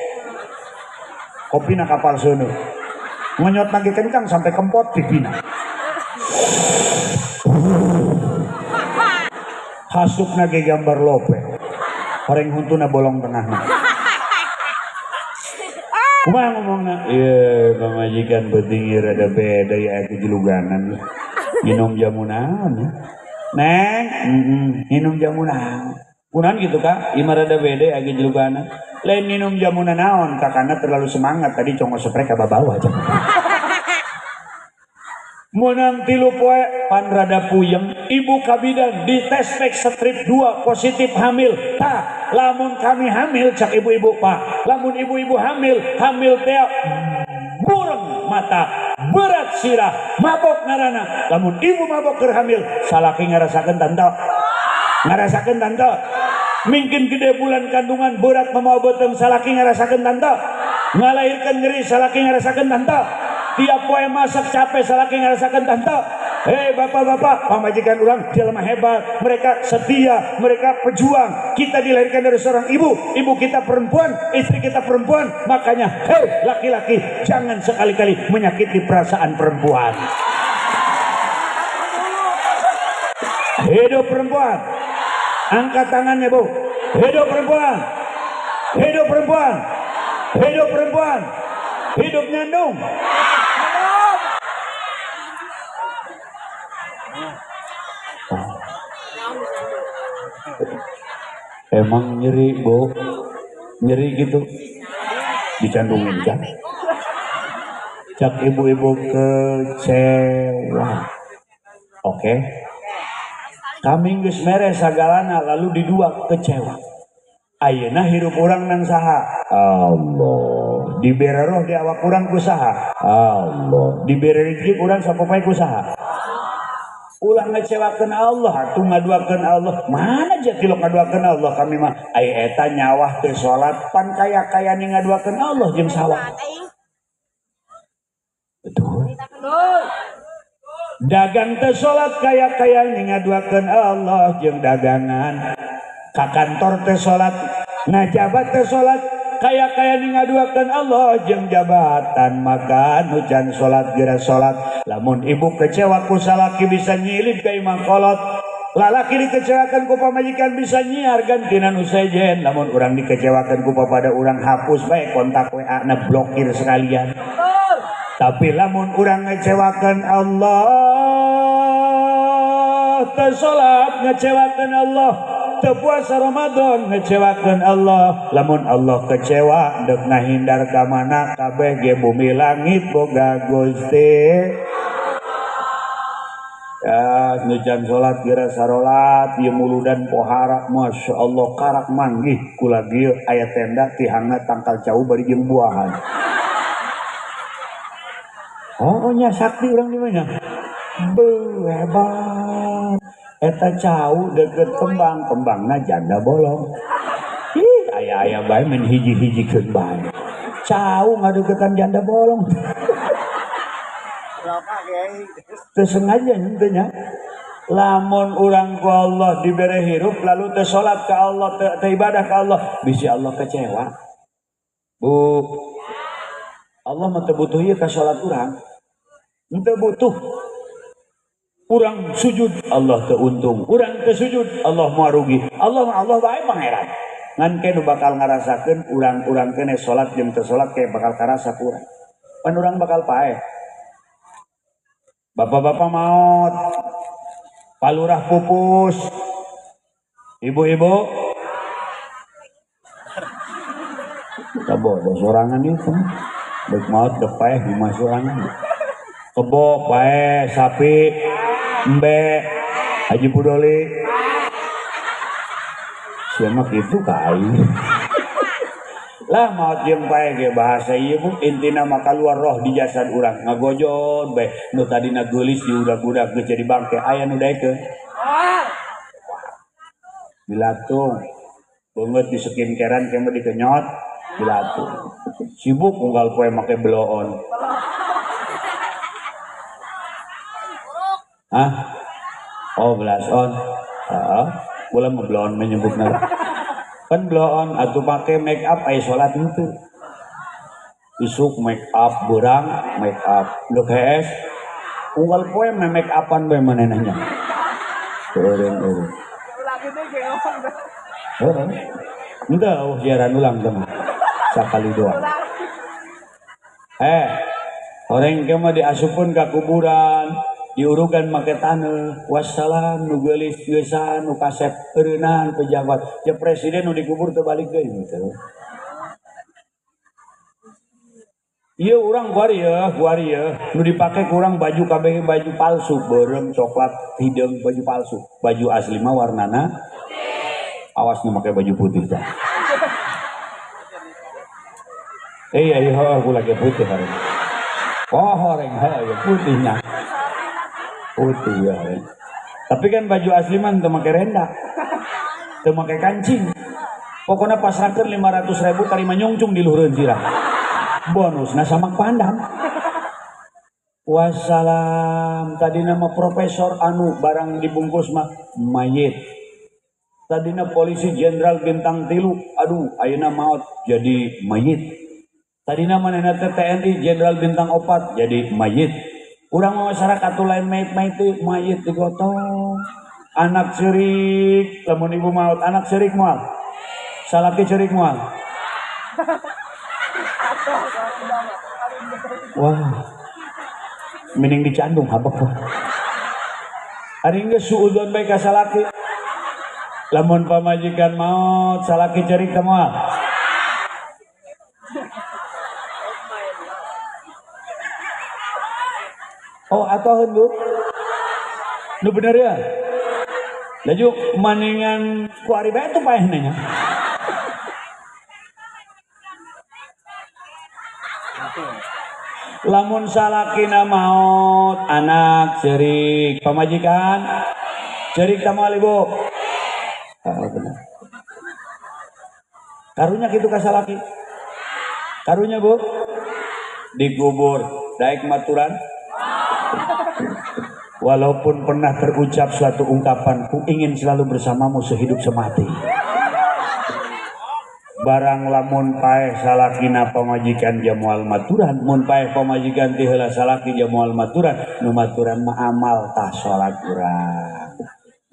Kopina kapal sono. Ngenyot lagi kencang sampai kempot pipina. Hasupna ge gambar lope. Horeng huntuna bolong tengahna. Kumaha ngomongna? Ieu pamajikan beuting ieu rada beda ya atuh juluganan. Minum jamu naon ya? Neng, minum jamu naon? Kunaon gitu Kak? Ieu mah rada beda aya juluganan. Lain minum jamu naon, kakana terlalu semangat tadi congok sprek ka babawa aja. Menang 3 poe pan rada puyeng, ibu kabidan di tes pek strip 2 positif hamil. Tah, lamun kami hamil cak ibu-ibu Pak. Lamun ibu-ibu hamil, hamil teh bureng mata, berat sirah, mabok ngarana. Lamun ibu mabok keur hamil, salaki ngarasakeun tante. Ngarasakeun tante. Mingkin gede bulan kandungan berat mamawa beuteung salaki ngarasakeun tante. Ngalahirkeun nyeri salaki ngarasakeun tante. Tiap poe masak capek salaki ngarasakeun tante. Hei bapak-bapak, pamajikan urang jelema hebat, mereka setia, mereka pejuang. Kita dilahirkan dari seorang ibu, ibu kita perempuan, istri kita perempuan. Makanya, hei laki-laki, jangan sekali-kali menyakiti perasaan perempuan. Hidup perempuan. Angkat tangannya Bu. Hidup perempuan. Hidup perempuan. Hidup perempuan. Hidup nyandung. Emang nyeri Bu, nyeri gitu, dicandungin kan? Cak ibu-ibu kecewa. Oke, kami geus mere sagalana lalu didua kecewa. Ayeuna hirup urang nang saha? Allah. Dibere roh di awak urang ku saha? Allah. Dibere rezeki urang sapopoe ku saha? Ulah ngecewakeun Allah atuh ngaduakeun Allah. Mana jatilok ngaduakeun Allah kami mah aya eta nyawah teu salat pan kaya-kaya ni ngaduakeun Allah jeung sawah. Betul. Dagang teu salat kaya-kaya ni ngaduakeun Allah jeung dagangan. Ka kantor teu salat, ngajabat teu salat kaya-kaya ni ngaduakeun Allah jeung jabatan. Maka nu can salat geura salat. Lamun ibu kecewa ku salaki bisa nyilid ka imah kolot. Lalaki dikecewakan ku pamajikan bisa nyiar gantina nu sejen. Lamun urang dikecewakan ku papada urang hapus bae kontak WA na blokir sekalian. Tapi lamun urang ngecewakan Allah teu salat ngecewakan Allah, teu puasa Ramadan ngecewakan Allah. Lamun Allah kecewa deuk ngahindar ka mana kabeh ge bumi langit boga Gusti. Ya, nu can salat geura sarolat, ieu muludan pohara, Masya Allah karak manggih kula ieu aya tenda tihangna tangkal cau bari jeung buahan. Oh, nya sakti urang di mana? Beuh, hebat. Eta cau deket kembang, kembangna janda bolong. Ih, aya-aya bae men hiji-hijikeun bae. Cau ngadeukeutan janda bolong. Teu sengaja henteu nya. Lamun urang ku Allah dibere hirup lalu teu salat ka Allah, teu ibadah ka Allah, bisi Allah kecewa. Bu, Allah mah teu butuh ieu ka salat urang. Henteu butuh. Urang sujud Allah teu untung, urang teu sujud Allah moal rugi. Allah Allah bae pangeran. Ngan ke nu bakal ngarasakeun urang-urang kene salat jeung teu salat ke bakal karasa ku urang. Pan urang bakal paeh. Bapak-bapak maot, palurah pupus, ibu-ibu kita bodoh sorangan itu. Baik maot dek paeh di sorangan. Kebo paeh, sapi, embe, Haji Pudoli. Siapa gitu kai. Lah maot jeung paeh ge bahasa ieu bu intina mah kaluar roh di jasad urang ngagojon bae nu tadina geulis diudag-udag geus jadi bangke aya nu daekeun. Dilatung beungeut di skincarean ke mah dikenyot dilatung. Sibuk unggal poe make bloon. Hah? Oh blush on. Heeh. Kula mah bloon menyebutna. Pan bloon atuh pake make up aya salat henteu. Isuk make up beurang make up. Nduk hees unggal poe mah make upan bae manehna nya. Eureun-eureun. Heeh. Henteu siaran ulang teh mah. Sakali doang. Orang ke mah diasupkeun ka kuburan, diurugan make taneuh, wassalam nu geulis geusan nu kasep eureunaan pejabat. Ya presiden nu dikubur teu balik deui gitu. Ieu urang kuari yeuh, nu dipake kurang baju kabeh baju palsu, beureum coklat hideung baju palsu. Baju asli mah warnana awas nu make baju putih tah. Iya iya aku lagi putih hari. Oh horeng ya putihnya. Putih ya. Tapi kan baju asli mah teu make renda. Teu make kancing. Pokona pasrahkeun 500.000 tarima nyungcung di luhureun sirah. Bonusna samak pandang. Wassalam tadina mah profesor anu barang dibungkus mah mayit. Tadina polisi jenderal bintang 3, aduh ayeuna maot jadi mayit. Tadina manehna teh TNI jenderal bintang 4 jadi mayit. Urang mah masyarakat tuh lain mayit-mayit teh mayit digotong. Anak ceurik lamun ibu maot anak ceurik moal. Salaki ceurik moal. Wah. Mending dicandung habek wah. Ari geus suudzon bae ka salaki. Lamun pamajikan maot salaki ceurik teh moal. Oh atoheun bu, nu bener ya. Laju maningan ku ari bae tuh paehna nya. Lamun salakina maot anak ceurik pamajikan ceurik teh moal ibu. Oh, bener. Karunya kitu ka salaki. Karunya bu dikubur daek maturan. Walaupun pernah terucap suatu ungkapan, ku ingin selalu bersamamu sehidup semati. Barang lamun paeh salakina pamajikan jamual maturan, mun paeh pamajikan ti heula salaki jamual maturan, nu maturan mah amal tah salat urang.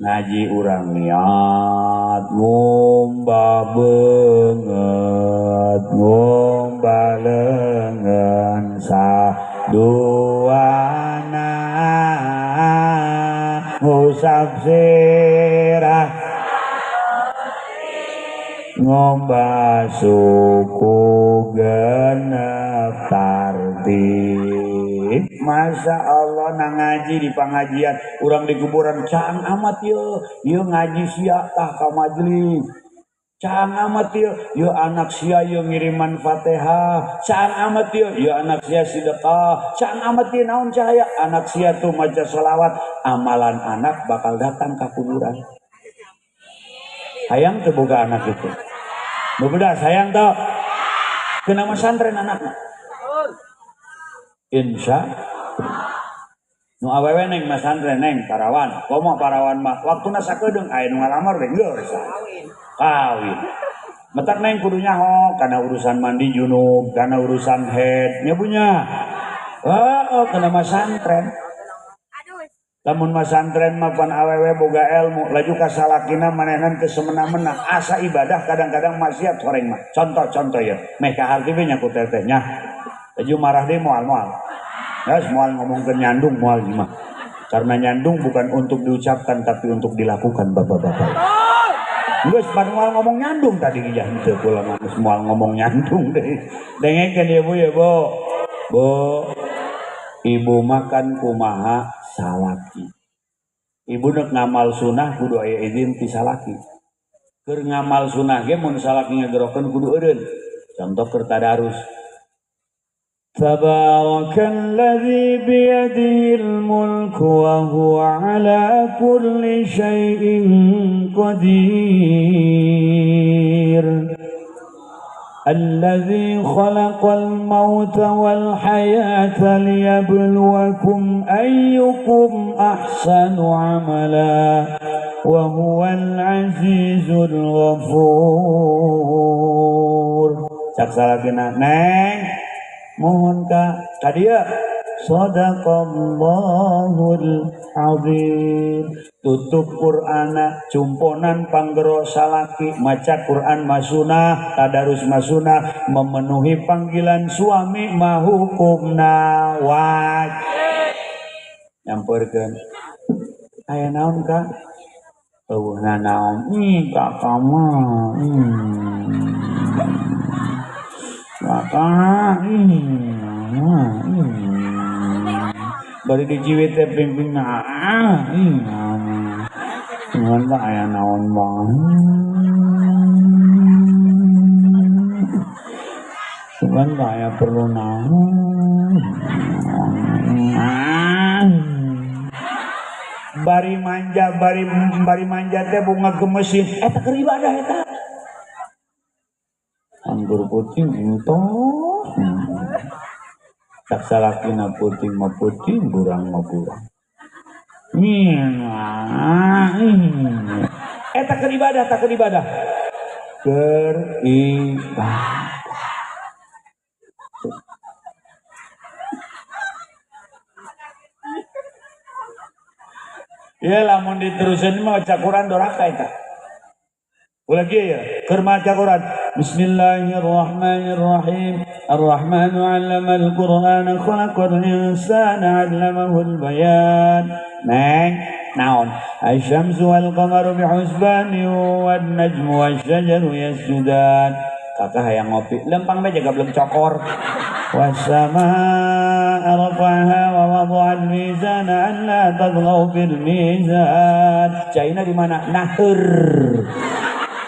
Ngaji urang niat ngumbah beungeut, ngumbah leungeun saduana ngusap sirah ngombah suku genep tartib. Masa Allah nang ngaji di pengajian urang di kuburan caang amat ye ye ngaji sia tah ka majelis. Caang amat ye ye anak sia ye ngiriman Fatihah. Caang amat ye ye anak sia sedekah. Caang amat ye naon cahaya anak sia tuh maca selawat. Amalan anak bakal datang ke kuburan. Hayang teu boga anak itu. Bebedas hayang teu. Kena masantren anakna. Insya nu awewe neng masantren neng parawan. Komo parawan mah waktuna sakedeung aya nu ngalamar we geus. Kawin. Metak neng kudu nyaho kana urusan mandi junub, kana urusan head, nya punya. Heeh, kana masantren. Lamun masantren mah pan awewe boga ilmu, laju ka salakina manehna teu semena-mena, asa ibadah kadang-kadang maksiat horeng mah. Contoh-contoh ya, meh ka harti we nya ku teteh nya. Laju marah deui moal-moal. Geus moal ngomongkeun nyandung moal mah. Karena nyandung bukan untuk diucapkan tapi untuk dilakukan bapak-bapak. Geus pan moal ngomong nyandung tadi ya henteu kula mah geus moal ngomong nyandung deui. Dengekeun ya Bu ya Bu. Bu, ibu makan kumaha salaki. Ibu nek ngamal sunah kudu aya izin ti salaki. Keur ngamal sunah ge mun salaki ngagerokeun kudu eureun. Contoh keur tadarus.
Tabarakalladzi biyadihil mulku wa huwa ala kulli syai'in qadir. الذي خلق الموت والحياة ليبلوكم أيكم أحسن عملا وهو العزيز الغفور.
Cak salakina neng mohon ka kadieu
Sadaqallahul azim.
Tutup Qur'ana cumponan panggero salaki maca Qur'an masunah tadarus masunah memenuhi panggilan suami mah hukumna wajib. Nyamperkeun aya naon ka eueuh naon kakak mah kakak bari dijiwit teh pimpin cuman tak aya naon bang cuman tak aya perlu naon bari manja bari manja teh bunga gemesin eta keur ibadah eta anggur putih entos tak salakina putih mah putih burang mah burang eta keur ibadah tak keur ibadah keur ibadah. Ya lamun diterusin mah maca Quran doraka eta. Ulah kieu ya, keur maca Quran.
Bismillahirrahmanirrahim. Ar-Rahmanu 'allamal Qur'an, khalaqal insana 'allamahul bayan.
Neng, naon?
Asy-syamsu wal qamaru bihusbani wan najmu wasy-syajaru yasjudan.
Kakak hayang ngopi, lempang bae jaga belum cokor.
والسماء رفعها ووضع الميزان ألا تطغوا في الميزان.
Caina di mana? Nahur.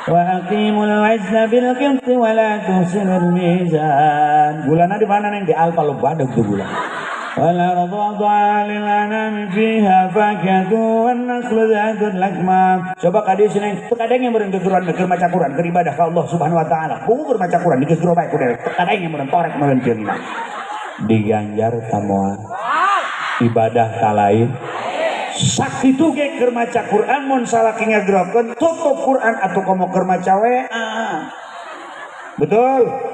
وأقيموا الوزن بالقسط ولا تخسروا الميزان.
Gulana di mana neng? Di Alfa lo badag tuh gula.
والأرض وضعها للأنام فيها فاكهة والنخل ذات الأكمام.
Coba ka dieu cenah teu kadenge meureun gegeruan keur maca Quran keur ibadah ka Allah Subhanahu wa taala. Buku keur maca Quran digegero bae ku dewek. Teu kadenge meureun torek meureun ceunina. Diganjar ka moal. Ibadah ka lain. Sakitu ge keur maca Quran mun salaki ngagerokeun tutup Quran atuh komo keur maca WA. Betul?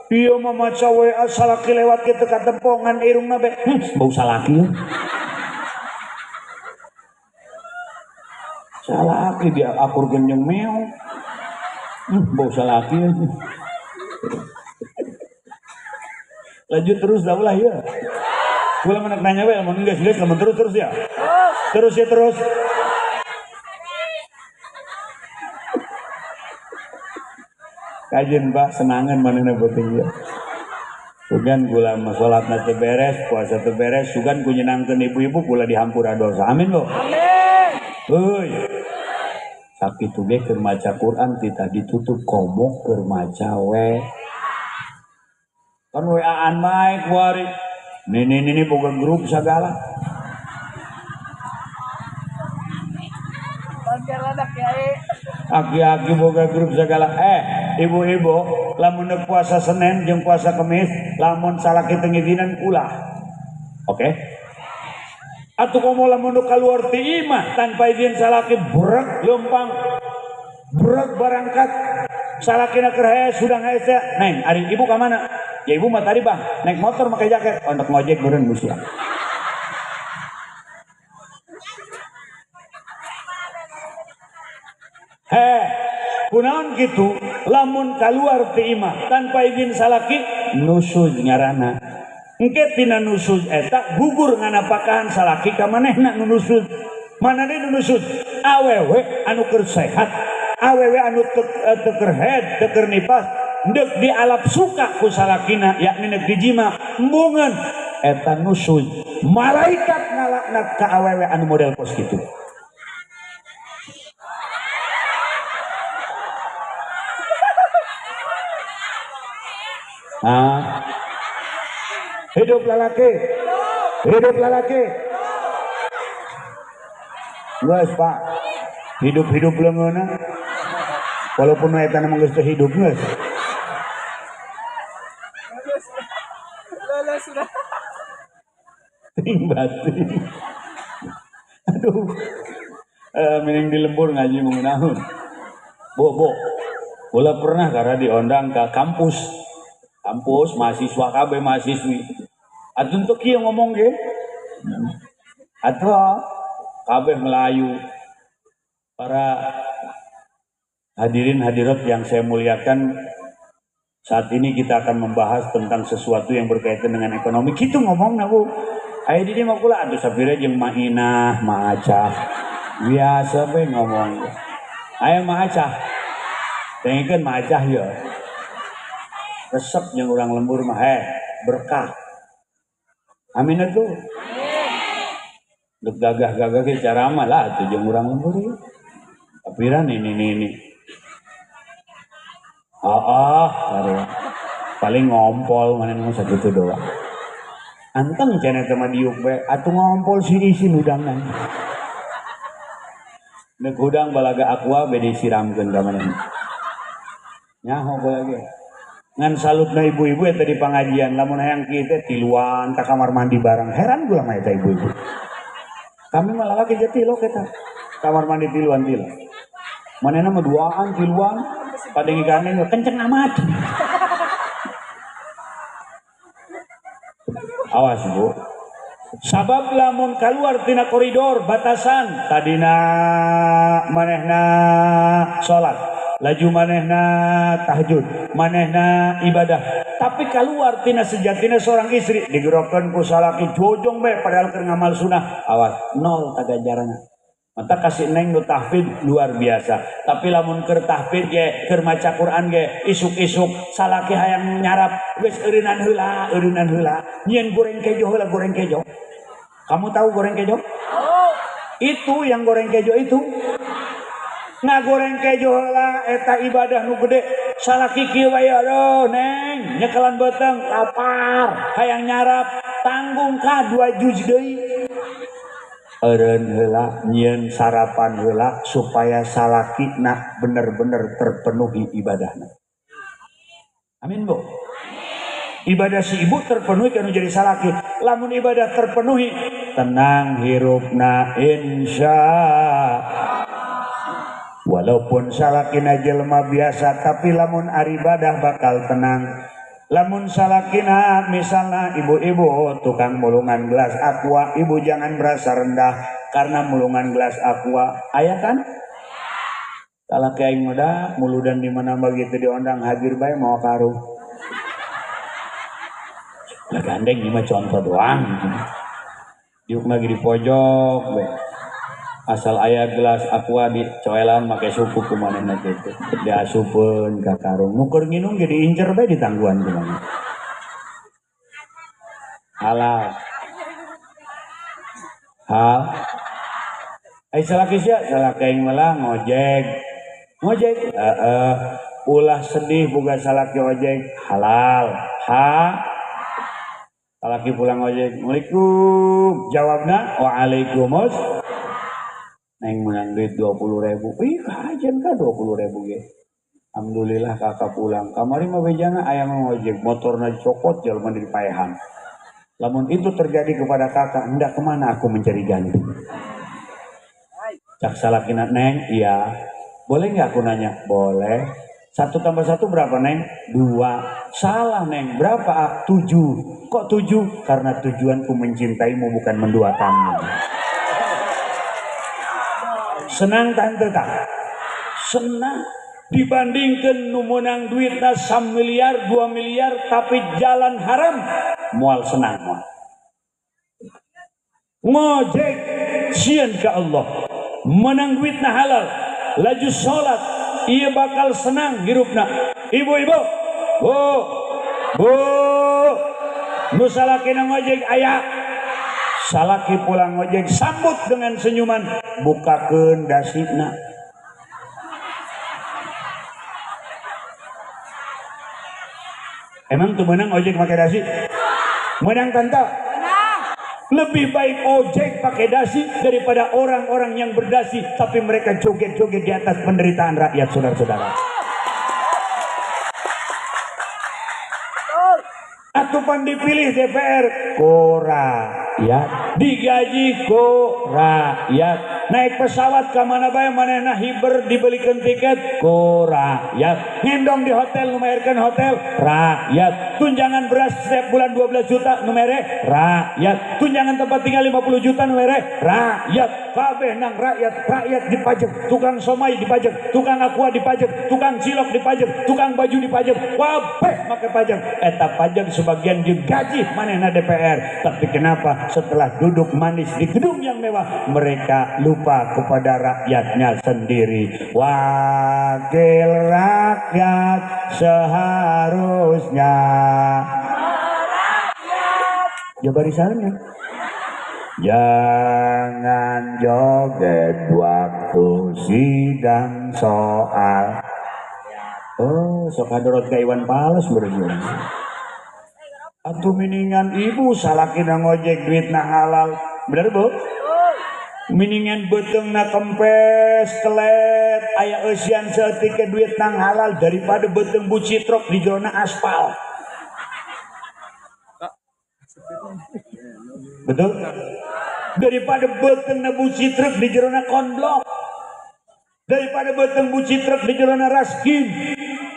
Iya mah maca WA salaki lewat kitu katempongan irungna be. Bau salaki. Salaki dia akur genyeng meong. Bau salaki. Lanjut terus dah ulah ya. Kula menak nanya we mun geus geus lamun terus terus ya. Terus ya terus. Kajian Pak senangan manehna penting ya. Sugan kula mah salatna teu beres, puasa teu beres, sugan ku nyenangkeun ibu-ibu kula dihampura dosa. Amin Bu. Amin. Heuy. Sakitu ge keur maca Quran titah ditutup komo keur maca we. Kan WA-an bae kuari. Nini nini boga grup sagala. Aki-aki boga grup segala. Ibu-ibu lamun puasa Senin jeung puasa Kemis lamun salaki teu ngizinan ulah. Oke. Atuh komo lamun kaluar ti imah tanpa izin salaki brek leumpang. Brek barangkat. Salakina keur hae sudang hae teh. Neng, ari ibu ka mana? Ya ibu mah tadi bang, naik motor make jaket, untuk ngojek meureun busia. Heh, kunaon kitu lamun kaluar ti imah tanpa izin salaki nusuz ngaranna. Engke tina nusuz eta gugur nganapakahan salaki ka manehna nu nusuz. Mana deui nu nusuz? Awewe anu keur sehat, awewe anu teu keur haid, teu keur nipas, deuk dialap suka ku salakina yakni neuk dijima, embungeun eta nusuz. Malaikat ngalaknat ka awewe anu model kos kitu. Ah. Hidup lalaki. Hidup lalaki. Geus, Pak. Hidup-hidup leungeunna. Walaupun eta mah geus teu hidup geus.
Lolos sudah.
Ting batin. Aduh. Mining di lembur ngaji mengenahun. Bo, bo. Kula pernah karena diundang ke kampus. Kampus mahasiswa KB mahasiswi. Atuh teu kieu ngomong ge. Atuh kabeh Melayu. Para hadirin hadirat yang saya muliakan, saat ini kita akan membahas tentang sesuatu yang berkaitan dengan ekonomi. Kitu ngomongna, Bu. Aya di dieu mah kula atuh sapira jeung Mainah, Maacah. Biasa we ngomong. Aya Maacah. Dengekeun Maacah ye. Resep jeung urang lembur mah berkah. Amin atuh. Dek gagah-gagah ge ceramah lah atuh jeung urang lembur ieu. Kapiran ini. Ah, paling ngompol maneh mah sakitu doang. Anteng cenah teh mah diuk bae atuh ngompol si isin hudangan. Nek hudang balaga aqua bade disiramkeun ka manehna. Nyaho bae ge. Ngan salutna ibu-ibu eta di pangajian lamun hayang kieu teh tiluan ka kamar mandi bareng. Heran gua mah eta ibu-ibu. Kami malah lagi jadi tilok eta. Kamar mandi tiluan tilok. Manehna mah duaan tiluan padengikane kenceng amat. Awas Bu. Sabab lamun keluar tina koridor batasan tadina manehna salat, laju manehna tahajud, manehna ibadah. Tapi keluar tina sejatina seorang istri digerokeun ku salaki jojong bae padahal keur ngamal sunah. Awas nol tagajarana. Mata kasih neng nu tahfidz luar biasa. Tapi lamun keur tahfidz ge, keur maca Quran ge, isuk-isuk salaki hayang nyarap geus eureunnan heula, eureunnan heula. Nyieun goreng kejo heula, goreng kejo. Kamu tahu goreng kejo? Itu yang goreng kejo itu. Ngagoreng kejo heula eta ibadah nu gede. Salaki kieu wae aduh neng, nyekelan beuteung lapar, hayang nyarap, tanggung ka 2 juz deui. Eureun heula nyieun sarapan heula supaya salakina bener-bener terpenuhi ibadahna. Amin Bu. Ibadah si ibu terpenuhi kanu jadi salaki. Lamun ibadah terpenuhi tenang hirupna insya. Walaupun salakina jelema biasa tapi lamun aribadah bakal tenang. Lamun salakina misalnya ibu-ibu tukang mulungan gelas aqua, ibu jangan merasa rendah karena mulungan gelas aqua. Aya kan? Salaki aing muda muludan di mana begitu diondang hadir bae mau karung. Lah gandeng ini mah contoh doang. Diuk lagi di pojok bae. Asal aya gelas aqua di coelan make suku kumanehna kitu. Diasupeun ka karung. Nu keur nginum ge diincer bae ditangguhan kumaha. Halal. Hal. Ai salaki sia, salaki aing malah ngojek. Ngojek, heeh. Ulah sedih boga salaki ojek, halal. Ha. Salaki pulang ojek, "Waalaikum." Jawabna, "Waalaikumsalam." Neng menang duit 20.000. Ih, kajian ka 20.000 ge. Alhamdulillah kakak pulang. Kamari mah bejana aya ngojek, motorna cokot jelema di paehan. Lamun itu terjadi kepada kakak, hendak kemana aku mencari ganti? Cak salakina, "Neng, iya. Boleh nggak aku nanya?" "Boleh." 1 tambah 1 berapa, Neng? 2. Salah, Neng. Berapa? 7. Kok 7? Karena tujuanku mencintaimu bukan menduakanmu. Senang tante tak? Senang dibandingkan nu meunang duitna 1 miliar 2 miliar tapi jalan haram moal senang moal. Ngojek sieun ka Allah, menang duitna halal, laju salat, ieu bakal senang hirupna. Ibu-ibu, bu, bu, nu salakina ngojek aya, salaki pulang ngojek sambut dengan senyuman, bukakeun dasina. Emang tuh menang ojek pakai dasi? Menang tante? Lebih baik ojek pakai dasi daripada orang-orang yang berdasi tapi mereka joget-joget di atas penderitaan rakyat, saudara-saudara. Atupan dipilih DPR ku rakyat, digaji ku rakyat, naik pesawat ke mana bae manehna hiber dibelikan tiket ku rakyat, ngendong di hotel numayarkeun hotel rakyat, tunjangan beras setiap bulan 12 juta nu mere rakyat, tunjangan tempat tinggal 50 juta nu mere rakyat, kabeh nang rakyat, rakyat dipajak, tukang somai dipajak, tukang aqua dipajak, tukang cilok dipajak, tukang baju dipajak, kabeh make pajak. Eta pajak sebagian digaji manehna DPR. Tapi kenapa setelah duduk manis di gedung yang mewah mereka lupa kepada rakyatnya sendiri? Wakil rakyat seharusnya ya barisannya jangan joget waktu sidang soal. Oh, sok hadorot ka Iwan Fals berarti. Atuh miningan ibu salakina ngojek duitna halal. Bener bu? Miningan beuteungna kempes kelet aya eusian saeutik duit nang halal daripada beuteung bucitrok di jerona aspal. Betul? Daripada beuteungna bucitruk di jerona konblok, daripada beuteung bucitruk di jerona raskin,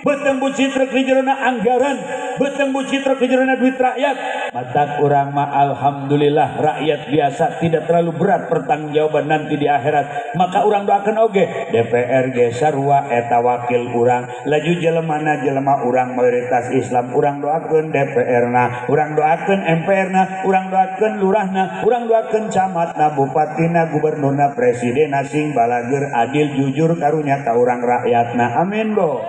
beuteung bucitruk di jerona anggaran, beuteung bucitruk di jerona duit rakyat. Mata urang mah alhamdulillah rakyat biasa tidak terlalu berat pertanggungjawaban nanti di akhirat. Maka urang doakan oge DPR ge sarua eta wakil urang, laju jelemana jelema urang mayoritas Islam, urang doakeun DPR na, urang doakeun MPR na, urang doakeun lurahna, urang doakeun camatna, bupatina, gubernurna, presidenna sing balageur adil jujur karunya ka urang rakyatna. Amin bo.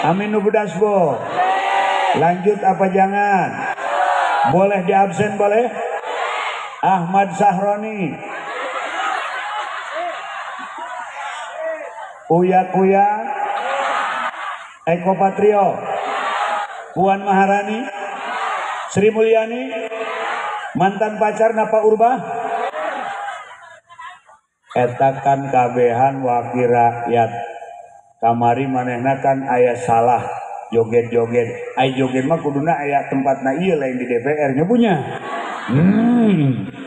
Amin nu budas bo. Lanjut apa jangan? Boleh di absen boleh? Ahmad Sahroni, Uya Kuya, Eko Patrio, Puan Maharani, Sri Mulyani, mantan pacar Napa Urba, eta kan kabehan wakil rakyat. Kamari manehna kan aya salah joget-joget, ai joget mah kuduna aya tempatna ieu lain di DPR nya punya.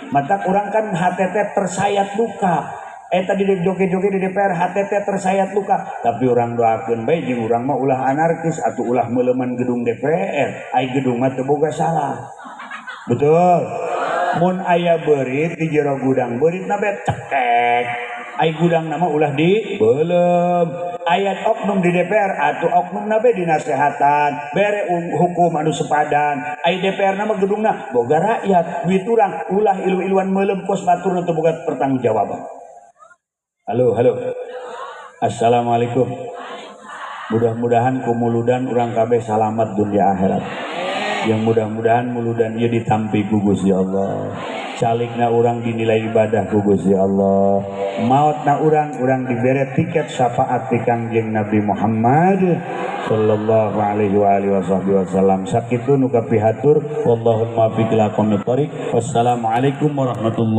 Mata kurang kan HTT tersayat luka. Eta di joget-joget di DPR HTT tersayat luka. Tapi urang doakeun bae jeung urang mah ulah anarkis atau ulah meuleman gedung DPR. Ai gedung mah teu boga salah. Betul. Mun aya beurit di jero gudang, beuritna bae cekek. Ai gudang nama ulah di belum. Ayat oknum di DPR atau oknum nabe dinasehatan bere hukum anu sepadan. Ai DPR nama gedungna boga rakyat, duit urang ulah ilu-iluan meulem kos batur nu teu boga pertanggungjawaban. Halo, halo. Assalamualaikum. Mudah-mudahan kumuludan urang kabeh salamat dunia akhirat. Yang mudah-mudahan muludan ieu ditampi ku Gusti Allah. Calikna urang dinilai ibadah ku Gusti Allah. Mautna urang dibere tiket syafaat ti Kangjeng Nabi Muhammad sallallahu alaihi wa alihi wasallam. Sakitu nu kapihatur, wallahul muwaffiq ila aqwamit thoriq. Wassalamualaikum warahmatullahi.